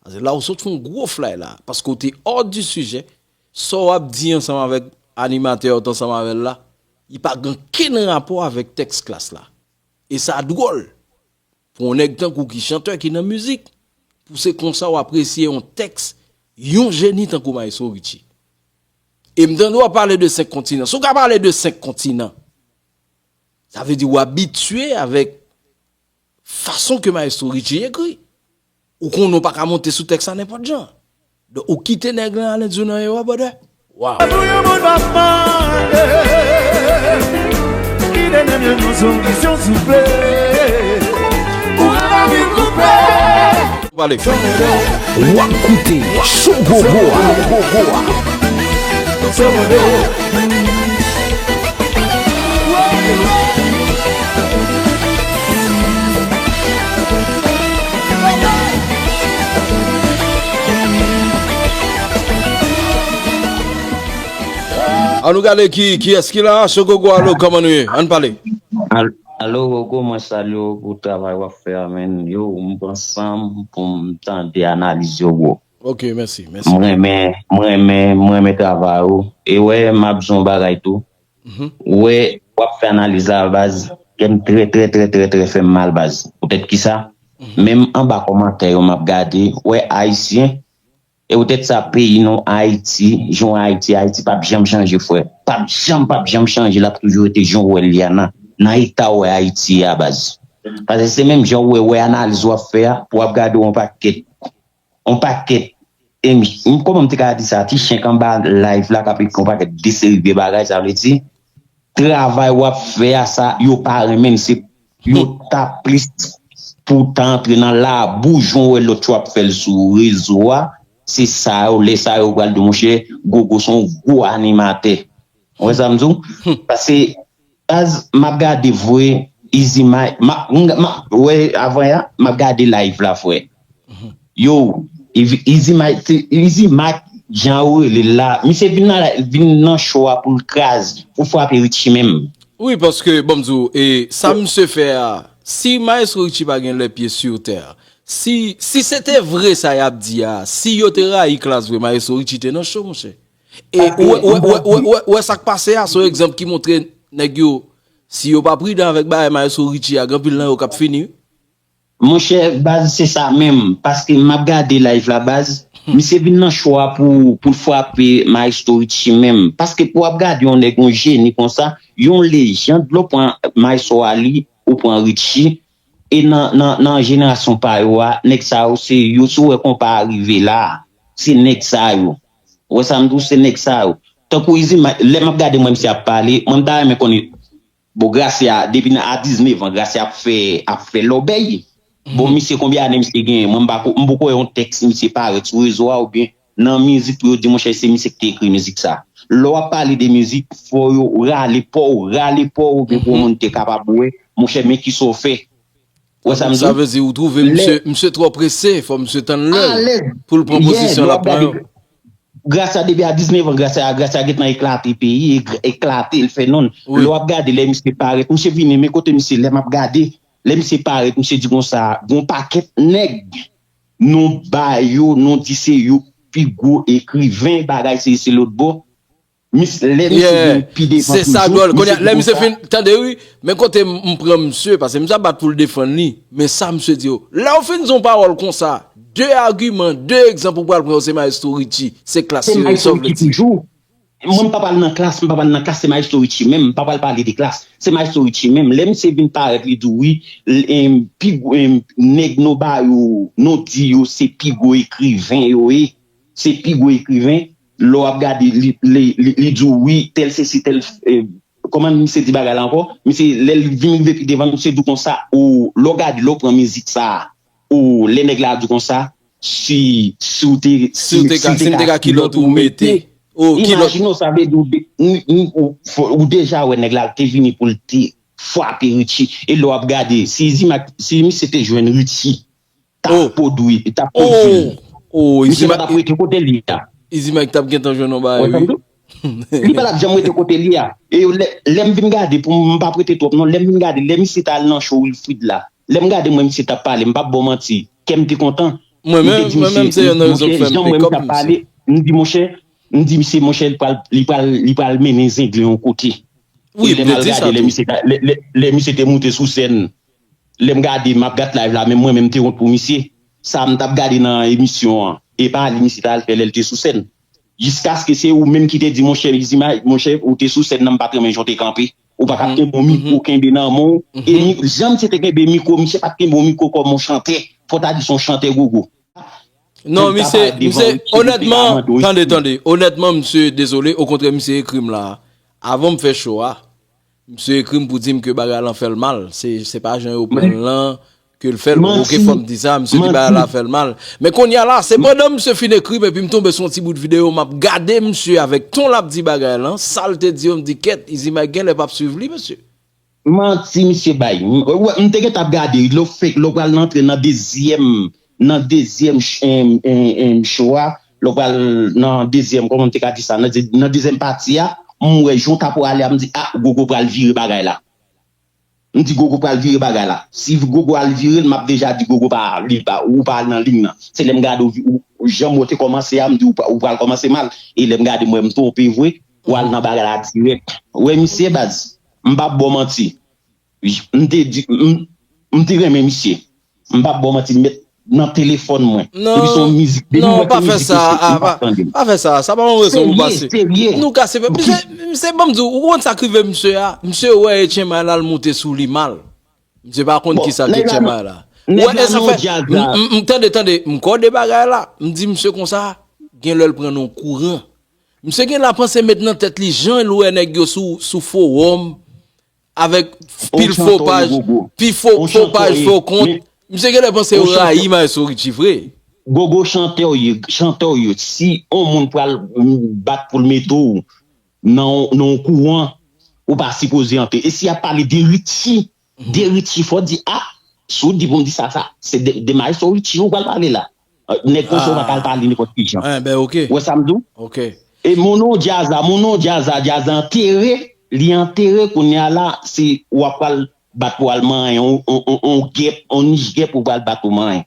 Paske la ou sot fè yon gwo fly la, paske ou te hors du sujet. Sa w ap di ansanm avèk animatè ou t ansanm avè l la, li pa gen kenn rapò avèk tèks klas la. E sa dwòl pou yon nèg tankou ki chantè ki nan mizik, pou se konsa w apresye yon tèks yon jeni tankou Maestro Richie. E m tande w ap pale de senk kontinan. Si w ka pale de senk kontinan, sa vle di w abitye avèk fason ke Maestro Richie ekri. Ou konnen w pa ka monte sou tèks la nenpòt jan. Donk, ou kite nèg lan ale di w nan ewa, brother. Wow. Pou yon moun pa mande, kite nèg lan yon solisyon souple. Pou lavi koupe. Pale. W ap koute Show Gogo a. An nou gade ki, kiyès ki la. Show Gogo, alo, kòman nou ye? Ann pale. Al-, alo, Gogo, mwen salye w pou travay w ap fè a, menn. Yo, m pran san m pou m tande analiz yo, bro. Ok, mèsi, mèsi. M renmen, m renmen, m renmen travay ou. E wè, m ap di yon bagay tou. Mhm. Ou wè, w ap fè analiz la, baz, kè m trè, trè, trè, trè, trè fè m mal, baz. Poutèt kisa? Mhm. Menm anba kòmantè yo, m ap gade, wè, Ayisyen, e poutèt sa, peyi nou, Ayiti, jan Ayiti, Ayiti p ap janm chanje, frè. P ap janm, p ap janm chanje, l ap toujou rete jan w wè l ye a nan, nan eta w wè Ayiti ye a, baz. Paske se menm jan w wè, wè analiz w ap fè a, pou w ap gade yon pakèt yon pakèt, em, m, kòman m te ka di sa, ti chen k anba live la k ap ekri yon pakèt de seri vye bagay, sa vle di, travay w ap fè a sa, yo pa renmen l, se yo ta plis pou ta antre nan labou, jan w wè lòt yo ap fè l sou rezo a, se sa yo, lè sa yo pral di w, monchè, Gogo se yon gwo animatè. Ou wè sa m di w? Paske, baz, m ap gade vre, Easy Mike, m ap, m, m ap, wè, avan yè, m ap gade live la, frè. Yo, Ev-, Easy Mike, te, Easy Mike, jan yo rele l la, misye vin nan, vin nan show a pou l kraze, pou frape Richie menm. Wi, paske, ban m di w, e, sa misye fè a, si Maestro Richie pa gen lèpye sou tè a, si, si se te vre sa y ap di a, si yo te rayi Klass vre, Maestro Richie te nan show, monchè. E ou wè, ou wè, ou wè, ou wè, ou wè, ou wè sa k pase a, se yon egzanp ki montre nèg yo, si yo pa pridan avèk bagay Maestro Richie a, gen anpil nan yo k ap fini. Monchè, baz, se sa menm, paske m ap gade live la, baz, misye vin nan show a pou, pou l frape Maestro Richie menm. Paske pou w ap gade yon nèg, yon jeni konsa, yon lejand, lè w pran Maestro Ali, ou pran Richie, e nan, nan, nan jenerasyon pa yo a, nèg sa yo, se yo, si w wè konpa a rive la, se nèg sa yo. Ou wè sa m di w, se nèg sa yo. Tankou Easy Mike, lè m ap gade mwen misye ap pale, mwen m ta renmen konnen, bon, Gracia, depi nan a diznèf an, Gracia ap fè, ap fè lòbèy. Bon, misye, konbyen ane misye genyen? Mwen m pa ko-, m poko wè yon tèks misye parèt sou rezo a oubyen nan mizik pou yo di, monchè, se misye ki te ekri mizik sa. Lè w ap pale de mizik, fò yo rale pa w, rale pa w, oubyen pou yon moun te kapab wè, monchè, men kisa w fè. Ou wè sa m di w? Sa vle di, ou twouve misye, misye twò prese, fò misye tann lè l pou l pran pozisyon l ap pran yo. Gracia depi a diznèf an, Gracia, Gracia gentan eklate peyi, e- eklate, l fè non l. Lè w ap gade, lè misye parèt, misye vini, men kote misye, lè m ap gade, lè misye parèt, misye di konsa, gon pakèt nèg, nou ba yo, nou di se yo pi gwo ekriven, bagay se, se lòt bò. Mis, lè misye vin pi devan toujou, misye di konsa. Se sa dwòl. Kounye a, lè misye fin, tande wi, men kote m, m pran misye, paske misye ap bat pou l defann li, men sa misye di yo. Lè w fin di yon pawòl konsa, de agiman, de egzanp ou pral pran yo, se Maestro Richie, se klas yo ye, sa w vle di? Se Maestro Richie toujou. Mwen, m pa pral nan klas, m pa pral nan klas, se Maestro Richie menm, m pa pral pale de klas. Se Maestro Richie menm. Lè misye vin parèt, li di w, wi, l- em, pi gwo, em, nèg nou ba yo, nou di yo se pi gwo ekriven yo ye. Se pi gwo ekriven. Lè w ap gade, li, li, li, li di w, wi, tèl sesi, tèl, eh, kòman misye di bagay la ankò? Misye, lè l vin rive pi devan, misye di w konsa, o, lè w gade, lè w pran mizik sa a, o, lè nèg la di w konsa, si, si w te, si, si w te ka, si m te ka kilòt ou mete. O, kilòt. Imajine w, sa vle di w de- n- n- ou, fò- ou deja wè nèg la te vini pou l te frape Richie. E lè w ap gade, si Izimak, si misye te jwenn Richie, t ap pwodui, t ap pwodui l. Misye pa t ap rete kote li a. Izimak t ap gentan jwenn yon bagay, wi. Li pa t ap janm rete kote li a. E lè, lè m vin gade, pou m pa p rete twòp non, lè m vin gade, lè misye t al nan show Wilfrid la, lè m gade mwen misye t ap pale, m p ap ba w manti, kè m te kontan. Mwen menm, mwen menm, se youn nan rezon k fè m pekòp misye. M di, monchè, m di, misye, monchè, li pral, li pral, li pral mennen Zenglen yon kote. Wi, m te di sa tou. E lè m al gade, lè misye, lè, lè, lè misye te moute sou sèn, lè m gade, m ap gad live la, menm mwen menm, m te wont pou misye. Sa m t ap gade nan emisyon an, e pa li misye t al fè lè l te sou sèn. Jiskaske se ou menm ki te di, monchè, Izimay, monchè, ou te sou sèn nan, m pa t renmen jan w te kanpe. Ou pa t ap kenbe yon mikwo kenbe nan men w. E mi- jan misye te kenbe mikwo, misye pa t kenbe yon mikwo kòm yon chantè. Fò w ta di se yon chantè gogo. Non, misye, misye, onètman, tande, tande, onètman, misye, dezole, okontrè, misye ekri m la. Avan m fè show a, misye ekri m pou di m ke bagay lan fè l mal. Se, se pa jan yo pran l lan ke l fè l. Oke, fò m di sa, misye di bagay la fè l mal. Men kounye a la, se pandan misye fin ekri m epi m tonbe sou yon ti bout videyo, m ap gade misye avèk ton l ap di bagay lan, sa l te di yo, m di, kèt, Izi Mike genlè p ap swiv li, mesye. Manti misye bay. M, wè, m te gentan ap gade, lè w fèk, lè w pral antre nan dezyèm, nan dezyèm ch-, em, em, em, show a, lè w pral nan dezyèm, kòman m te ka di sa, nan de-, nan dezyèm pati a, m wè jan w ta pwale a, m di, a, Gogo pral vire bagay la. M di, Gogo pral vire bagay la. Si Gogo al vire l, m ap deja di, Gogo pa, li pa, ou pa al nan liy nan. Se lè m gade w, ou, jan w te kòmanse a, m di, ou pa, ou pral kòmanse mal. E lè m gade, m wè m twonpe vre, ou al nan bagay la dirèk. Wè misye, baz, m p ap ba w manti. M te di, m, m te renmen misye. M p ap ba w manti, m met nan telefòn mwen. Depi se yon mizik, depi m wè ke mizik yo soti, m p ap tande l. Pa fè sa, sa pa yon rezon pou pase. Serye, serye. Nou ka serye. Misye, misye, ban m di w, ou konn sa k rive misye a? Misye wè Etchen May la, l monte sou li mal. Misye pa konn kisa k Etchen May la. Ou wè, e sa fè, m, m, m, tande, tande, m kòde bagay la. M di misye konsa, genlè l pran nan kouran. Misye genlè panse met nan tèt li jan l wè nèg yo sou, sou fowòm, avèk pil fo paj, pi fo, fo paj, fo kont. Misye genlè panse yo rayi Maestro Richie vre. Gogo, chantè w ye, chantè w ye. Si yon moun pral bat pou l mete w nan, nan yon kouran, ou pa sipoze antre. E si y ap pale de Richie, de Richie, fò di, a, si w di pou m di sa, sa, se de, de Maestro Richie ou pral pale la. Nèg konsa ou pa ka al pale nenpòt ki jan. Ou wè sa m di w? E moun ou djaz la, moun ou djaz la, djaz la antere, li antere, kounye a la, se w ap pral bat pou al manyen, on, on, on, on gèp, on nich gèp ou pral bat pou manyen.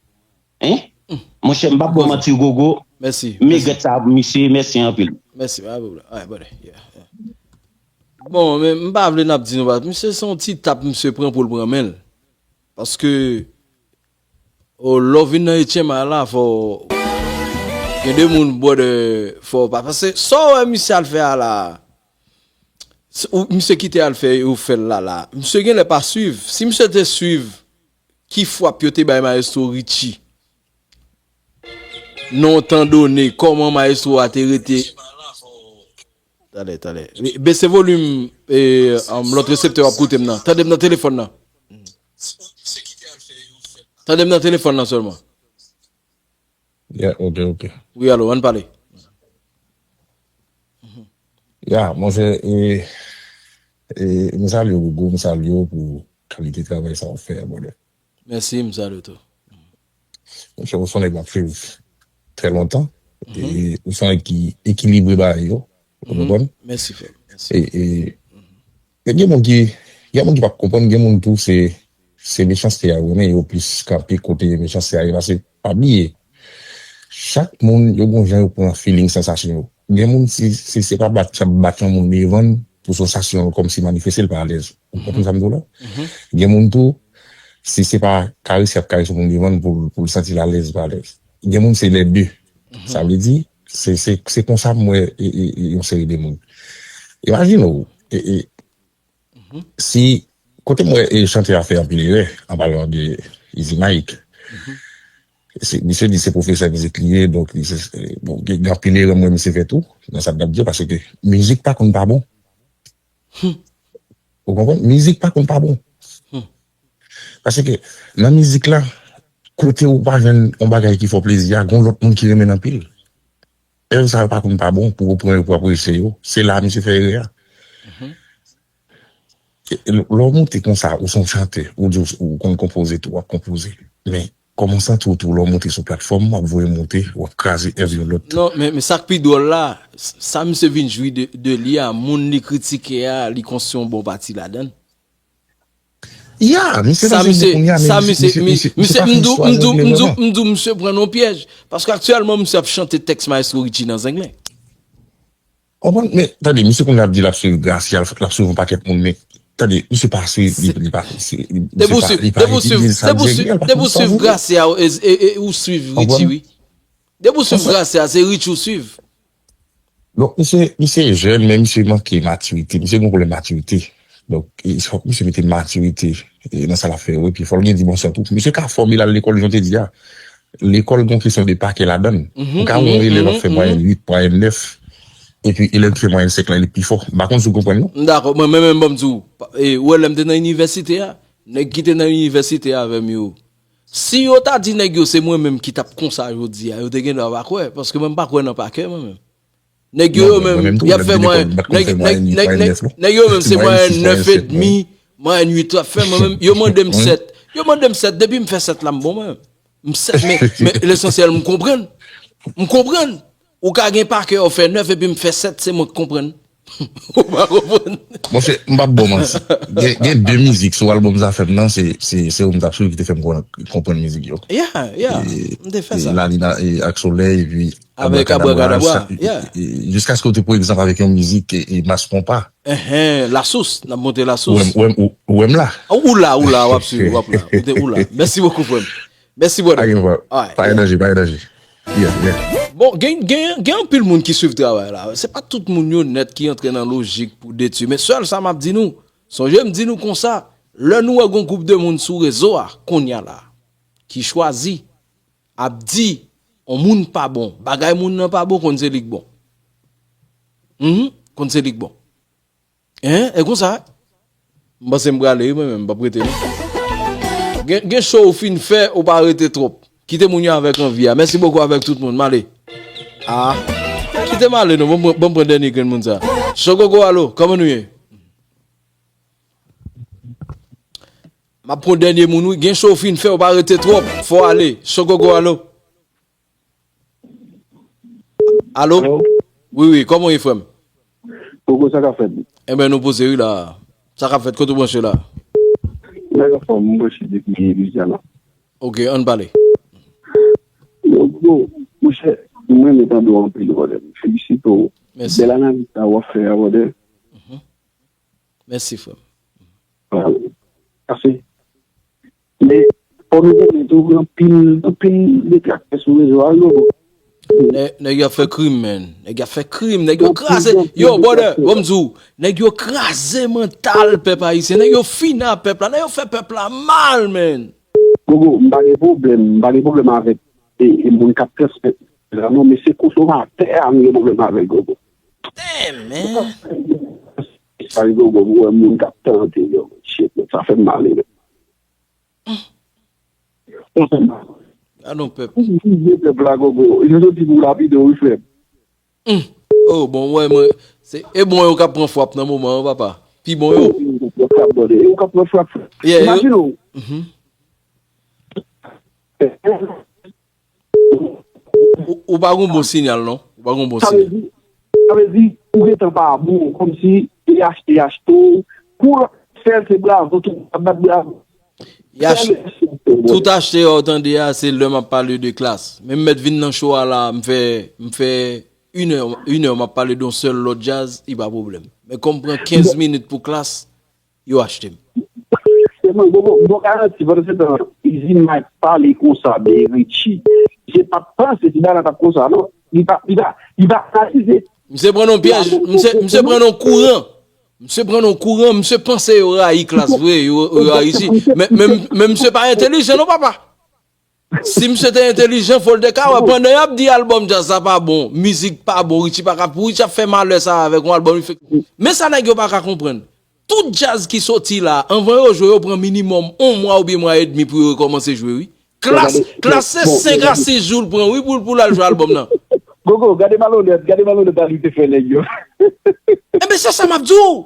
Hein? Monchè, m p ap ba w manti, Gogo. Mèsi. Men gèt sa, misye, mèsi anpil. Mèsi, pa pwoblèm. Alright, brother. Yeah, yeah. Bon, men m pa vle n ap di nou pa. Misye se yon ti tap misye pran pou l pran men l. Paske, o, lè w vin nan Etchen May la, fò gen de moun, brother, fò w pa. Paske sa w wè misye al fè a la, s- ou- misye kite al fè, ou fè l la, la. Misye genlè pa swiv. Si misye te swiv, ki fwap yo te bay Maestro Richie? Nan yon tan done, kòman Maestro a te rete? Talè, talè. Bese volim, e, um, lòt reseptè w ap koute m nan. Tande m nan telefòn nan. Tande m nan telefòn nan sèlman. Yeah, ok, ok. Wi, alo, ann pale. Ya, monchè, e, e, m salye w, Gogo, m salye w pou kalite travay sa w ap fè a, brother. Mèsi, m salye w tou. Monchè, ou se yon nèg m ap swiv trè lontan. E ou se yon nèg ki ekilibre bagay yo. Ou konprann? Mèsi, frè. Mèsi. E, e, e gen moun ki, gen moun ki p ap konprann, gen moun tou se, se mechanste a yo renmen, yo plis kanpe kote mechanste a ye, paske pa bliye, chak moun, yo gon jan yo pran feeling, sansasyon yo. Gen moun, si, si se pa bat, y ap bat yon moun devan l pou sansasyon l, kòmsi manifeste l pa alèz. Ou konprann sa m di w la? Gen moun tou, si se pa karese y ap karese yon moun devan l pou, pou l santi l alèz, pa alèz. Gen moun, se lè de. Sa vle di, se, se, se konsa m wè e, e, e, yon seri de moun. Imajine w, e, e, si, kote m wè e chantè a fè anpil erè, an palan de Easy Mike. Se, misye di se pwofesè mizik li ye, donk li se, bon, gen, gen anpil erè m wè misye fè tou, nan sa l t ap di, paske mizik pa konn pa bon. Ou konprann? Mizik pa konn pa bon. Paske nan mizik la, kote ou pa jwenn yon bagay ki fè w plezi a, gon lòt moun ki renmen l anpil. Èv sa yo pa konn pa bon pou ou pran yo pou apresye yo. Se la misye fè erè a. E, e, lè w monte konsa, ou se yon chantè, ou di w, ou konn konpoze tou, w ap konpoze. Men, kòman w santi w tou lè w monte sou platfòm, w ap voye monte, w ap kraze èv yon lòt? Non, men, men sa k pi dwòl la, s- sa misye vin jwi de, de li a, moun li kritike a, li konstwi yon bon pati ladan l. Ya, misye Sa panse misye, kounye a, men sa misye, misye, misye, misye, misye misye, pa fè m di w, istwa m di w, regle m di w, vrèman. M di w, misye pran nan pyèj. Paske aktyèlman, misye ap chante tèks Maestro Richie nan Zenglen. Konprann? Men, tande, misye kounye a ap di l ap swiv Gracia, l ap swiv yon pakèt moun, men, tande, misye pa swiv, li, Se li pa, se, li, Depi misye w pa, swiv, li pa depi w swiv, itilize sa depi w Djegel, swiv, pa depi w konn sa swiv vre. Gracia, e, e, e, ou swiv Richie, Konprann? Wi. Depi w swiv Konsa. Gracia, se Richie ou swiv. Donk, misye, misye jèn, men misye manke matirite. Misye gen pwoblèm matirite. Donk, e, fòk misye mete matirite, e, nan sa l ap fè yo. Epi, fò l gen dimansyon tou. Misye ka fòme l al lekòl, jan w te di a. Lekòl gon kesyon de pakè ladan l. Ou ka wè yon elèv ap fè mwayèn uit, mwayèn nèf, epi elèv ki fè mwayèn senk lan, li pi fò. M pa konn si w konprann, non. M dakò. Mwen, mwen menm, ban m di w, pa- e, ou wè lè m te nan inivèsite a, nèg ki te nan inivèsite avè m yo, si yo ta di nèg yo se mwen menm ki t ap konsa jodi a, yo te gen dwa pa kwè, paske mwen m pa kwè nan pakè, mwen menm. Nèg yo, Non, yo mwen, mwen menm, menm tou, y ap lè m fè te mwayèn, lekòl, m pa t konn nèg, fè nèg, mwayèn uit, nèg, mwayèn nèk, nèf, non. Nèg yo menm se Mwayèn mwayèn sis, mwayèn sèt, mwayèn. Mwayèn uit yo ap fè, mwen menm, yo mande m sèt. Yo mande m sèt, depi m fè sèt la, m bon, mwen menm. M sèt, men, men lesansyèl, m konprann. M konprann. Ou ka gen pakè, ou fè nèf, epi m fè sèt, se mwen k konprann. Ou pa konprann? Monchè, m p ap ba w manti. Gen, gen de mizik sou albòm Zafèm nan, se, se, se ou m t ap swiv ki te fè m konn- konprann mizik yo. Yeah, yeah. E, M te fè e sa. Lalina, e, ak Solèy, epi Avèk Abrakadabra, Abrakadabra, sa- yeah. e, e, jiskaske w te pran egzanp avèk yon mizik, e, e, Mass Konpa. Enhen, Lasous, n ap monte Lasous. Ou wè m, ou wè m, ou, ou wè m la. Ou la, ou la, w ap swiv, w ap la. Ou te, ou la. Mèsi bokou, frè m. Mèsi, brother. Pa gen pwoblèm. Alright, Pa gen yeah. danje, pa gen danje. Yeah, yeah. Bon, gen, gen, gen anpil moun ki swiv travay la. Se pa tout moun yo nèt ki antre nan lojik pou detwi. Men sèl sa m ap di nou, sonje m di nou konsa, lè nou wè gon gwoup de moun sou rezo a, kounye a la, ki chwazi ap di on moun pa bon, bagay moun nan pa bon, konn se li k bon. Mhm, konn se li k bon. Hein? E konsa? M panse m prale, wi, mwen menm, m p ap rete, non. Gen, gen cho ou fin fè, ou pa rete twòp. Kite moun yo avèk anvi a. Mèsi bokou avèk tout moun. M ale. Ah. Kite m ale, non. Bon, bon, bon, pran dènye grenn moun sa. Chogogo, alo, kòman nou ye? M ap pran dènye moun, wi. Gen cho ou fin fè, ou pa rete twòp. Fò ale. Chogogo, alo. Alo? Alo? Wi, wi, kòman w ye, frè m? Gogo, sa k ap fèt? Enben, nou poze, wi, la. Sa k ap fèt? Kote w branche la? Mwen anfòm, mwen branche depi Louisiana. Ok, ann pale. Yo, Gogo, monchè, mwen renmen tande w anpil, brother. Felisite w. Mèsi. Bèl analiz sa w ap fè a, brother. Mhm. Mèsi, frè m. Ase. Men, fò nou konnen tou, gen anpil, anpil detraktè sou rezo a, yo. Nè- Nèg yo ap fè krim, man. Nèg yo ap fè krim. Nèg yo kraze. Yo, brother, bon, m di w, nèg yo kraze mantal pèp ayisyen. Nèg yo fini ak pèp la. Nèg yo fè pèp la mal, man. Gogo, m pa gen pwoblèm. M pa gen pwoblèm avèk e, e moun k ap transmèt la, non, men se konsomatè a m gen pwoblèm avèk, Gogo. Damn, man. Sa, Gogo, m wè moun k ap tante, yo. Shit, sa fè m mal, man. Sa fè m mal. Gadon pèp. Ou vye pèp la, Gogo. Yo soti pou lapide w, wi, frè m. Mm. Oh, bon, wè, mwen, Se, e bon yo k ap pran frap nan moman an, papa. Pi bon yo. Yo k ap pran frap, bòdè. Yo k ap pran frap. Yeah, yo. Imajine w. Mhm. Ou, ou pa gon bon sinyal, non. Ou pa gon bon sinyal. Sa vle di, sa vle di, ou gentan pa bon, kòmsi, li achte, achte w. Pou l fè l, se bravo, tout, ap bat bravo. Tout achte yo tande a, se lè m ap pale de Klass. Men m mèt vin nan show a la, m fè, m fè inè, inè, m ap pale de yon sèl lòt djaz, li pa pwoblèm. Men kòm pran kenz minit pou Klass, yo achte m. Sèlman, bon, bon, bon, garanti, pandan se tan, Izin Mike pale konsa de Richie. Misye pa t panse ti bagay la t ap konsa, non. Li pa, li pa, li pa analize. Misye pran yon pyèj, misye, misye pran yon kouran. Misye pran yon kouran, misye panse yo rayi Klass vre, yo, yo rayi si. Men, men, men misye pa entelijan, non, papa. Si misye te entelijan, fò l te ka wè, pandan y ap di albòm djaz sa pa bon, mizik pa bon, Richie pa ka, pou Richie ap fè malè sa avèk yon albòm, li fè. Men sa nèg yo pa ka konprann. Tout djaz ki soti la, anvan yo jwe, yo pran minimòm yon mwa oubyen mwa edmi pou yo rekòmanse jwe, wi. Klass, Klass se senk a sis jou l pran, wi, pou, pou l al jwe albòm nan. Gogo, gade malonèt, gade malonèt a li te fè nèg yo. Enben, se sa m ap di w.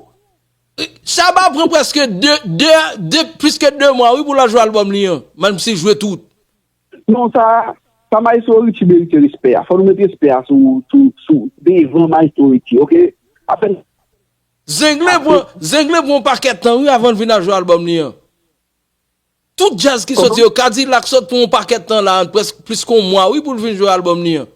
Shabba pran prèske de, de, de, plis ke de mwa, wi, pou l al jwe albòm li an. Menm si l jwe tout. Non, sa, sa Maestro Richie merite respè a. Fò nou met respè a sou, sou, sou, devan Maestro Richie, oke? Apèn Zengle pran, Zengle pran yon pakèt tan, wi, avan l vin al jwe albòm li an. Tout djaz ki soti yo, Kadilak sot pou yon pakèt tan la, prèske plis ke yon mwa, wi, pou l vin jwe albòm li an.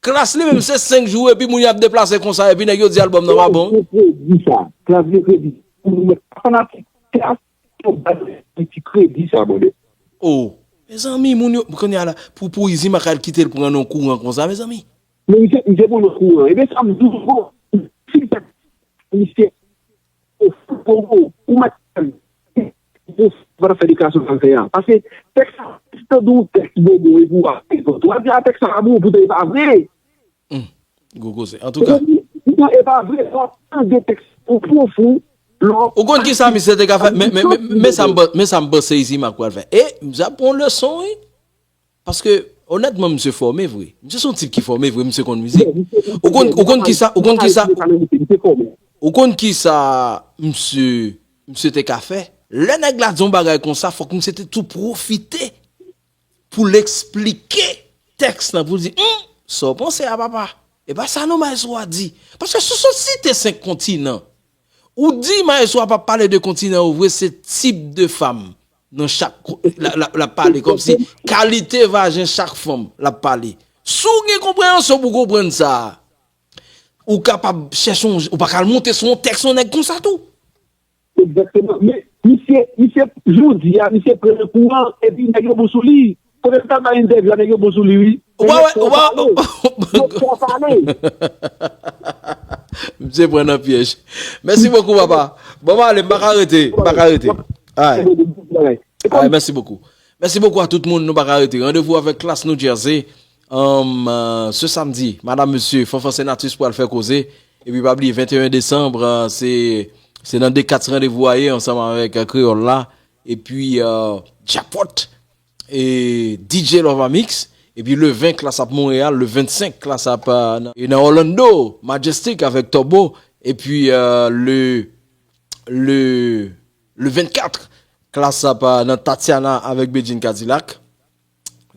Klass li menm se senk jou, epi moun yo ap deplase konsa, epi nèg yo di albòm nan pa bon. Klass gen kredi sa. Klass gen kredi. Pou nou mèt fanatik Klass, yo ba li ti kredi sa, bòdè. Oh, mezanmi, moun yo, kounye a la, pou, pou Izin Mike al kite l pran yon kouran konsa, mezanmi. Men misye, misye pran yon kouran. Ebyen, sa m di w, bon, si misye Ou, ou, ou, ou mèt, ou pa fè deklarasyon sa l fè a. Paske tèks sa, se tande yon tèks bobo epi w ap pezant. W ap di, a, tèks sa pa bon, poutan e pa vre. Hmm. Gwo koze. Antouka. Poutan e pa vre, lè w ap tande tèks ou pwofon, lè w ap Ou konn ki sa misye te ka fè? Men, men, men, men sa m, men sa m panse Izin Mike pral fè. E, misye ap pran leson, wi. Paske, onètman, misye fòme vre. Misye se yon tip ki fòme vre, misye konn mizik. Ou konn, ou konn kisa, ou konn kisa, ou konn kisa misye, misye te ka fè? Lè nèg la di yon bagay konsa, fòk misye te tou pwofite pou l eksplike tèks lan, pou l di, hmm, sa w panse a, papa? E pa sa non, maestro a di. Paske si w sot site senk kontinan, ou di maestro a p ap pale de kontinan yo vre, se tip de fanm nan chak ko-, l ap, l ap, l ap pale, kòmsi kalite vajen chak fanm l ap pale. Si w gen konpreyansyon pou konprann sa, ou kapab chèche yon, ou pa ka al monte sou yon tèks yon nèg konsa tou. Egzakteman. Men, misye, misye, jodi a, misye pran nan kouran, epi nèg yo bon sou li. Kote l t al bay entèvyou a, nèg yo bon sou li, wi. Ou pa wè, ou pa, yo fò pale. Misye pran nan pyèj. Mèsi bokou, papa. Bon, m ale, m pa ka rete, m pa ka rete. Ay. Ay, mèsi bokou. Mèsi bokou a tout moun, nou pa ka rete. Randevou avèk Klass New Jersey. Um, euh, ce samedi, madame, monsieur, Fanfan Senatus pral fè koze. Epi pa bliye, venteyen desanm, euh, se, se nan D kat randevou a ye ansanm avèk, euh, Kreyòl la. Epi, euh, Jackpot. E D J Love Amix. Epi le ven, Klass ap Montréal. Le vennsenk, Klass ap, euh, nan, e nan Orlando, Majestic avèk Turbo. Epi, euh, le, le, le vennkat, Klass ap, euh, nan Tatiana avèk Bedjine Cadillac.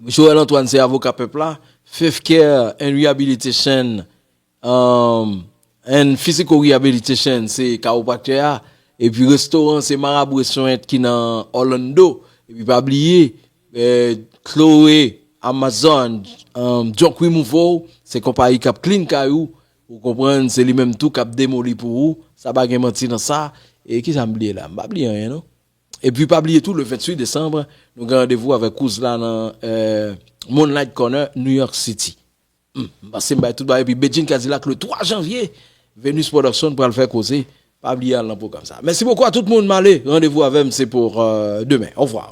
Joel Antoine se avoka pèp la. Faith Care and Rehabilitation, um, and Physical Rehabilitation, se kawopraktè a. Epi restoran, se Marabou Restaurant ki nan Orlando. Epi pa bliye, eh, Chloe Amazon, um, Junk Removal, se konpayi k ap clean kay ou. Ou konprann, se li menm tou k ap demoli pou ou. Sa pa gen manti nan sa. E ki sa m bliye la? M pa bliye anyen, non. Epi pa bliye tou, le venntuit desanm, nou gen randevou avèk Kouz la nan, eh, Moonlight Corner, New York City. Hmm, m panse m bay tout bagay. Epi Bedjine Cadillac le twa janvye, Venus Production pral fè koze. Pa bliye al nan pwogram sa. Mèsi bokou a tout moun. M ale. Randevou avè m, se pou, euh, demen. Au revoir.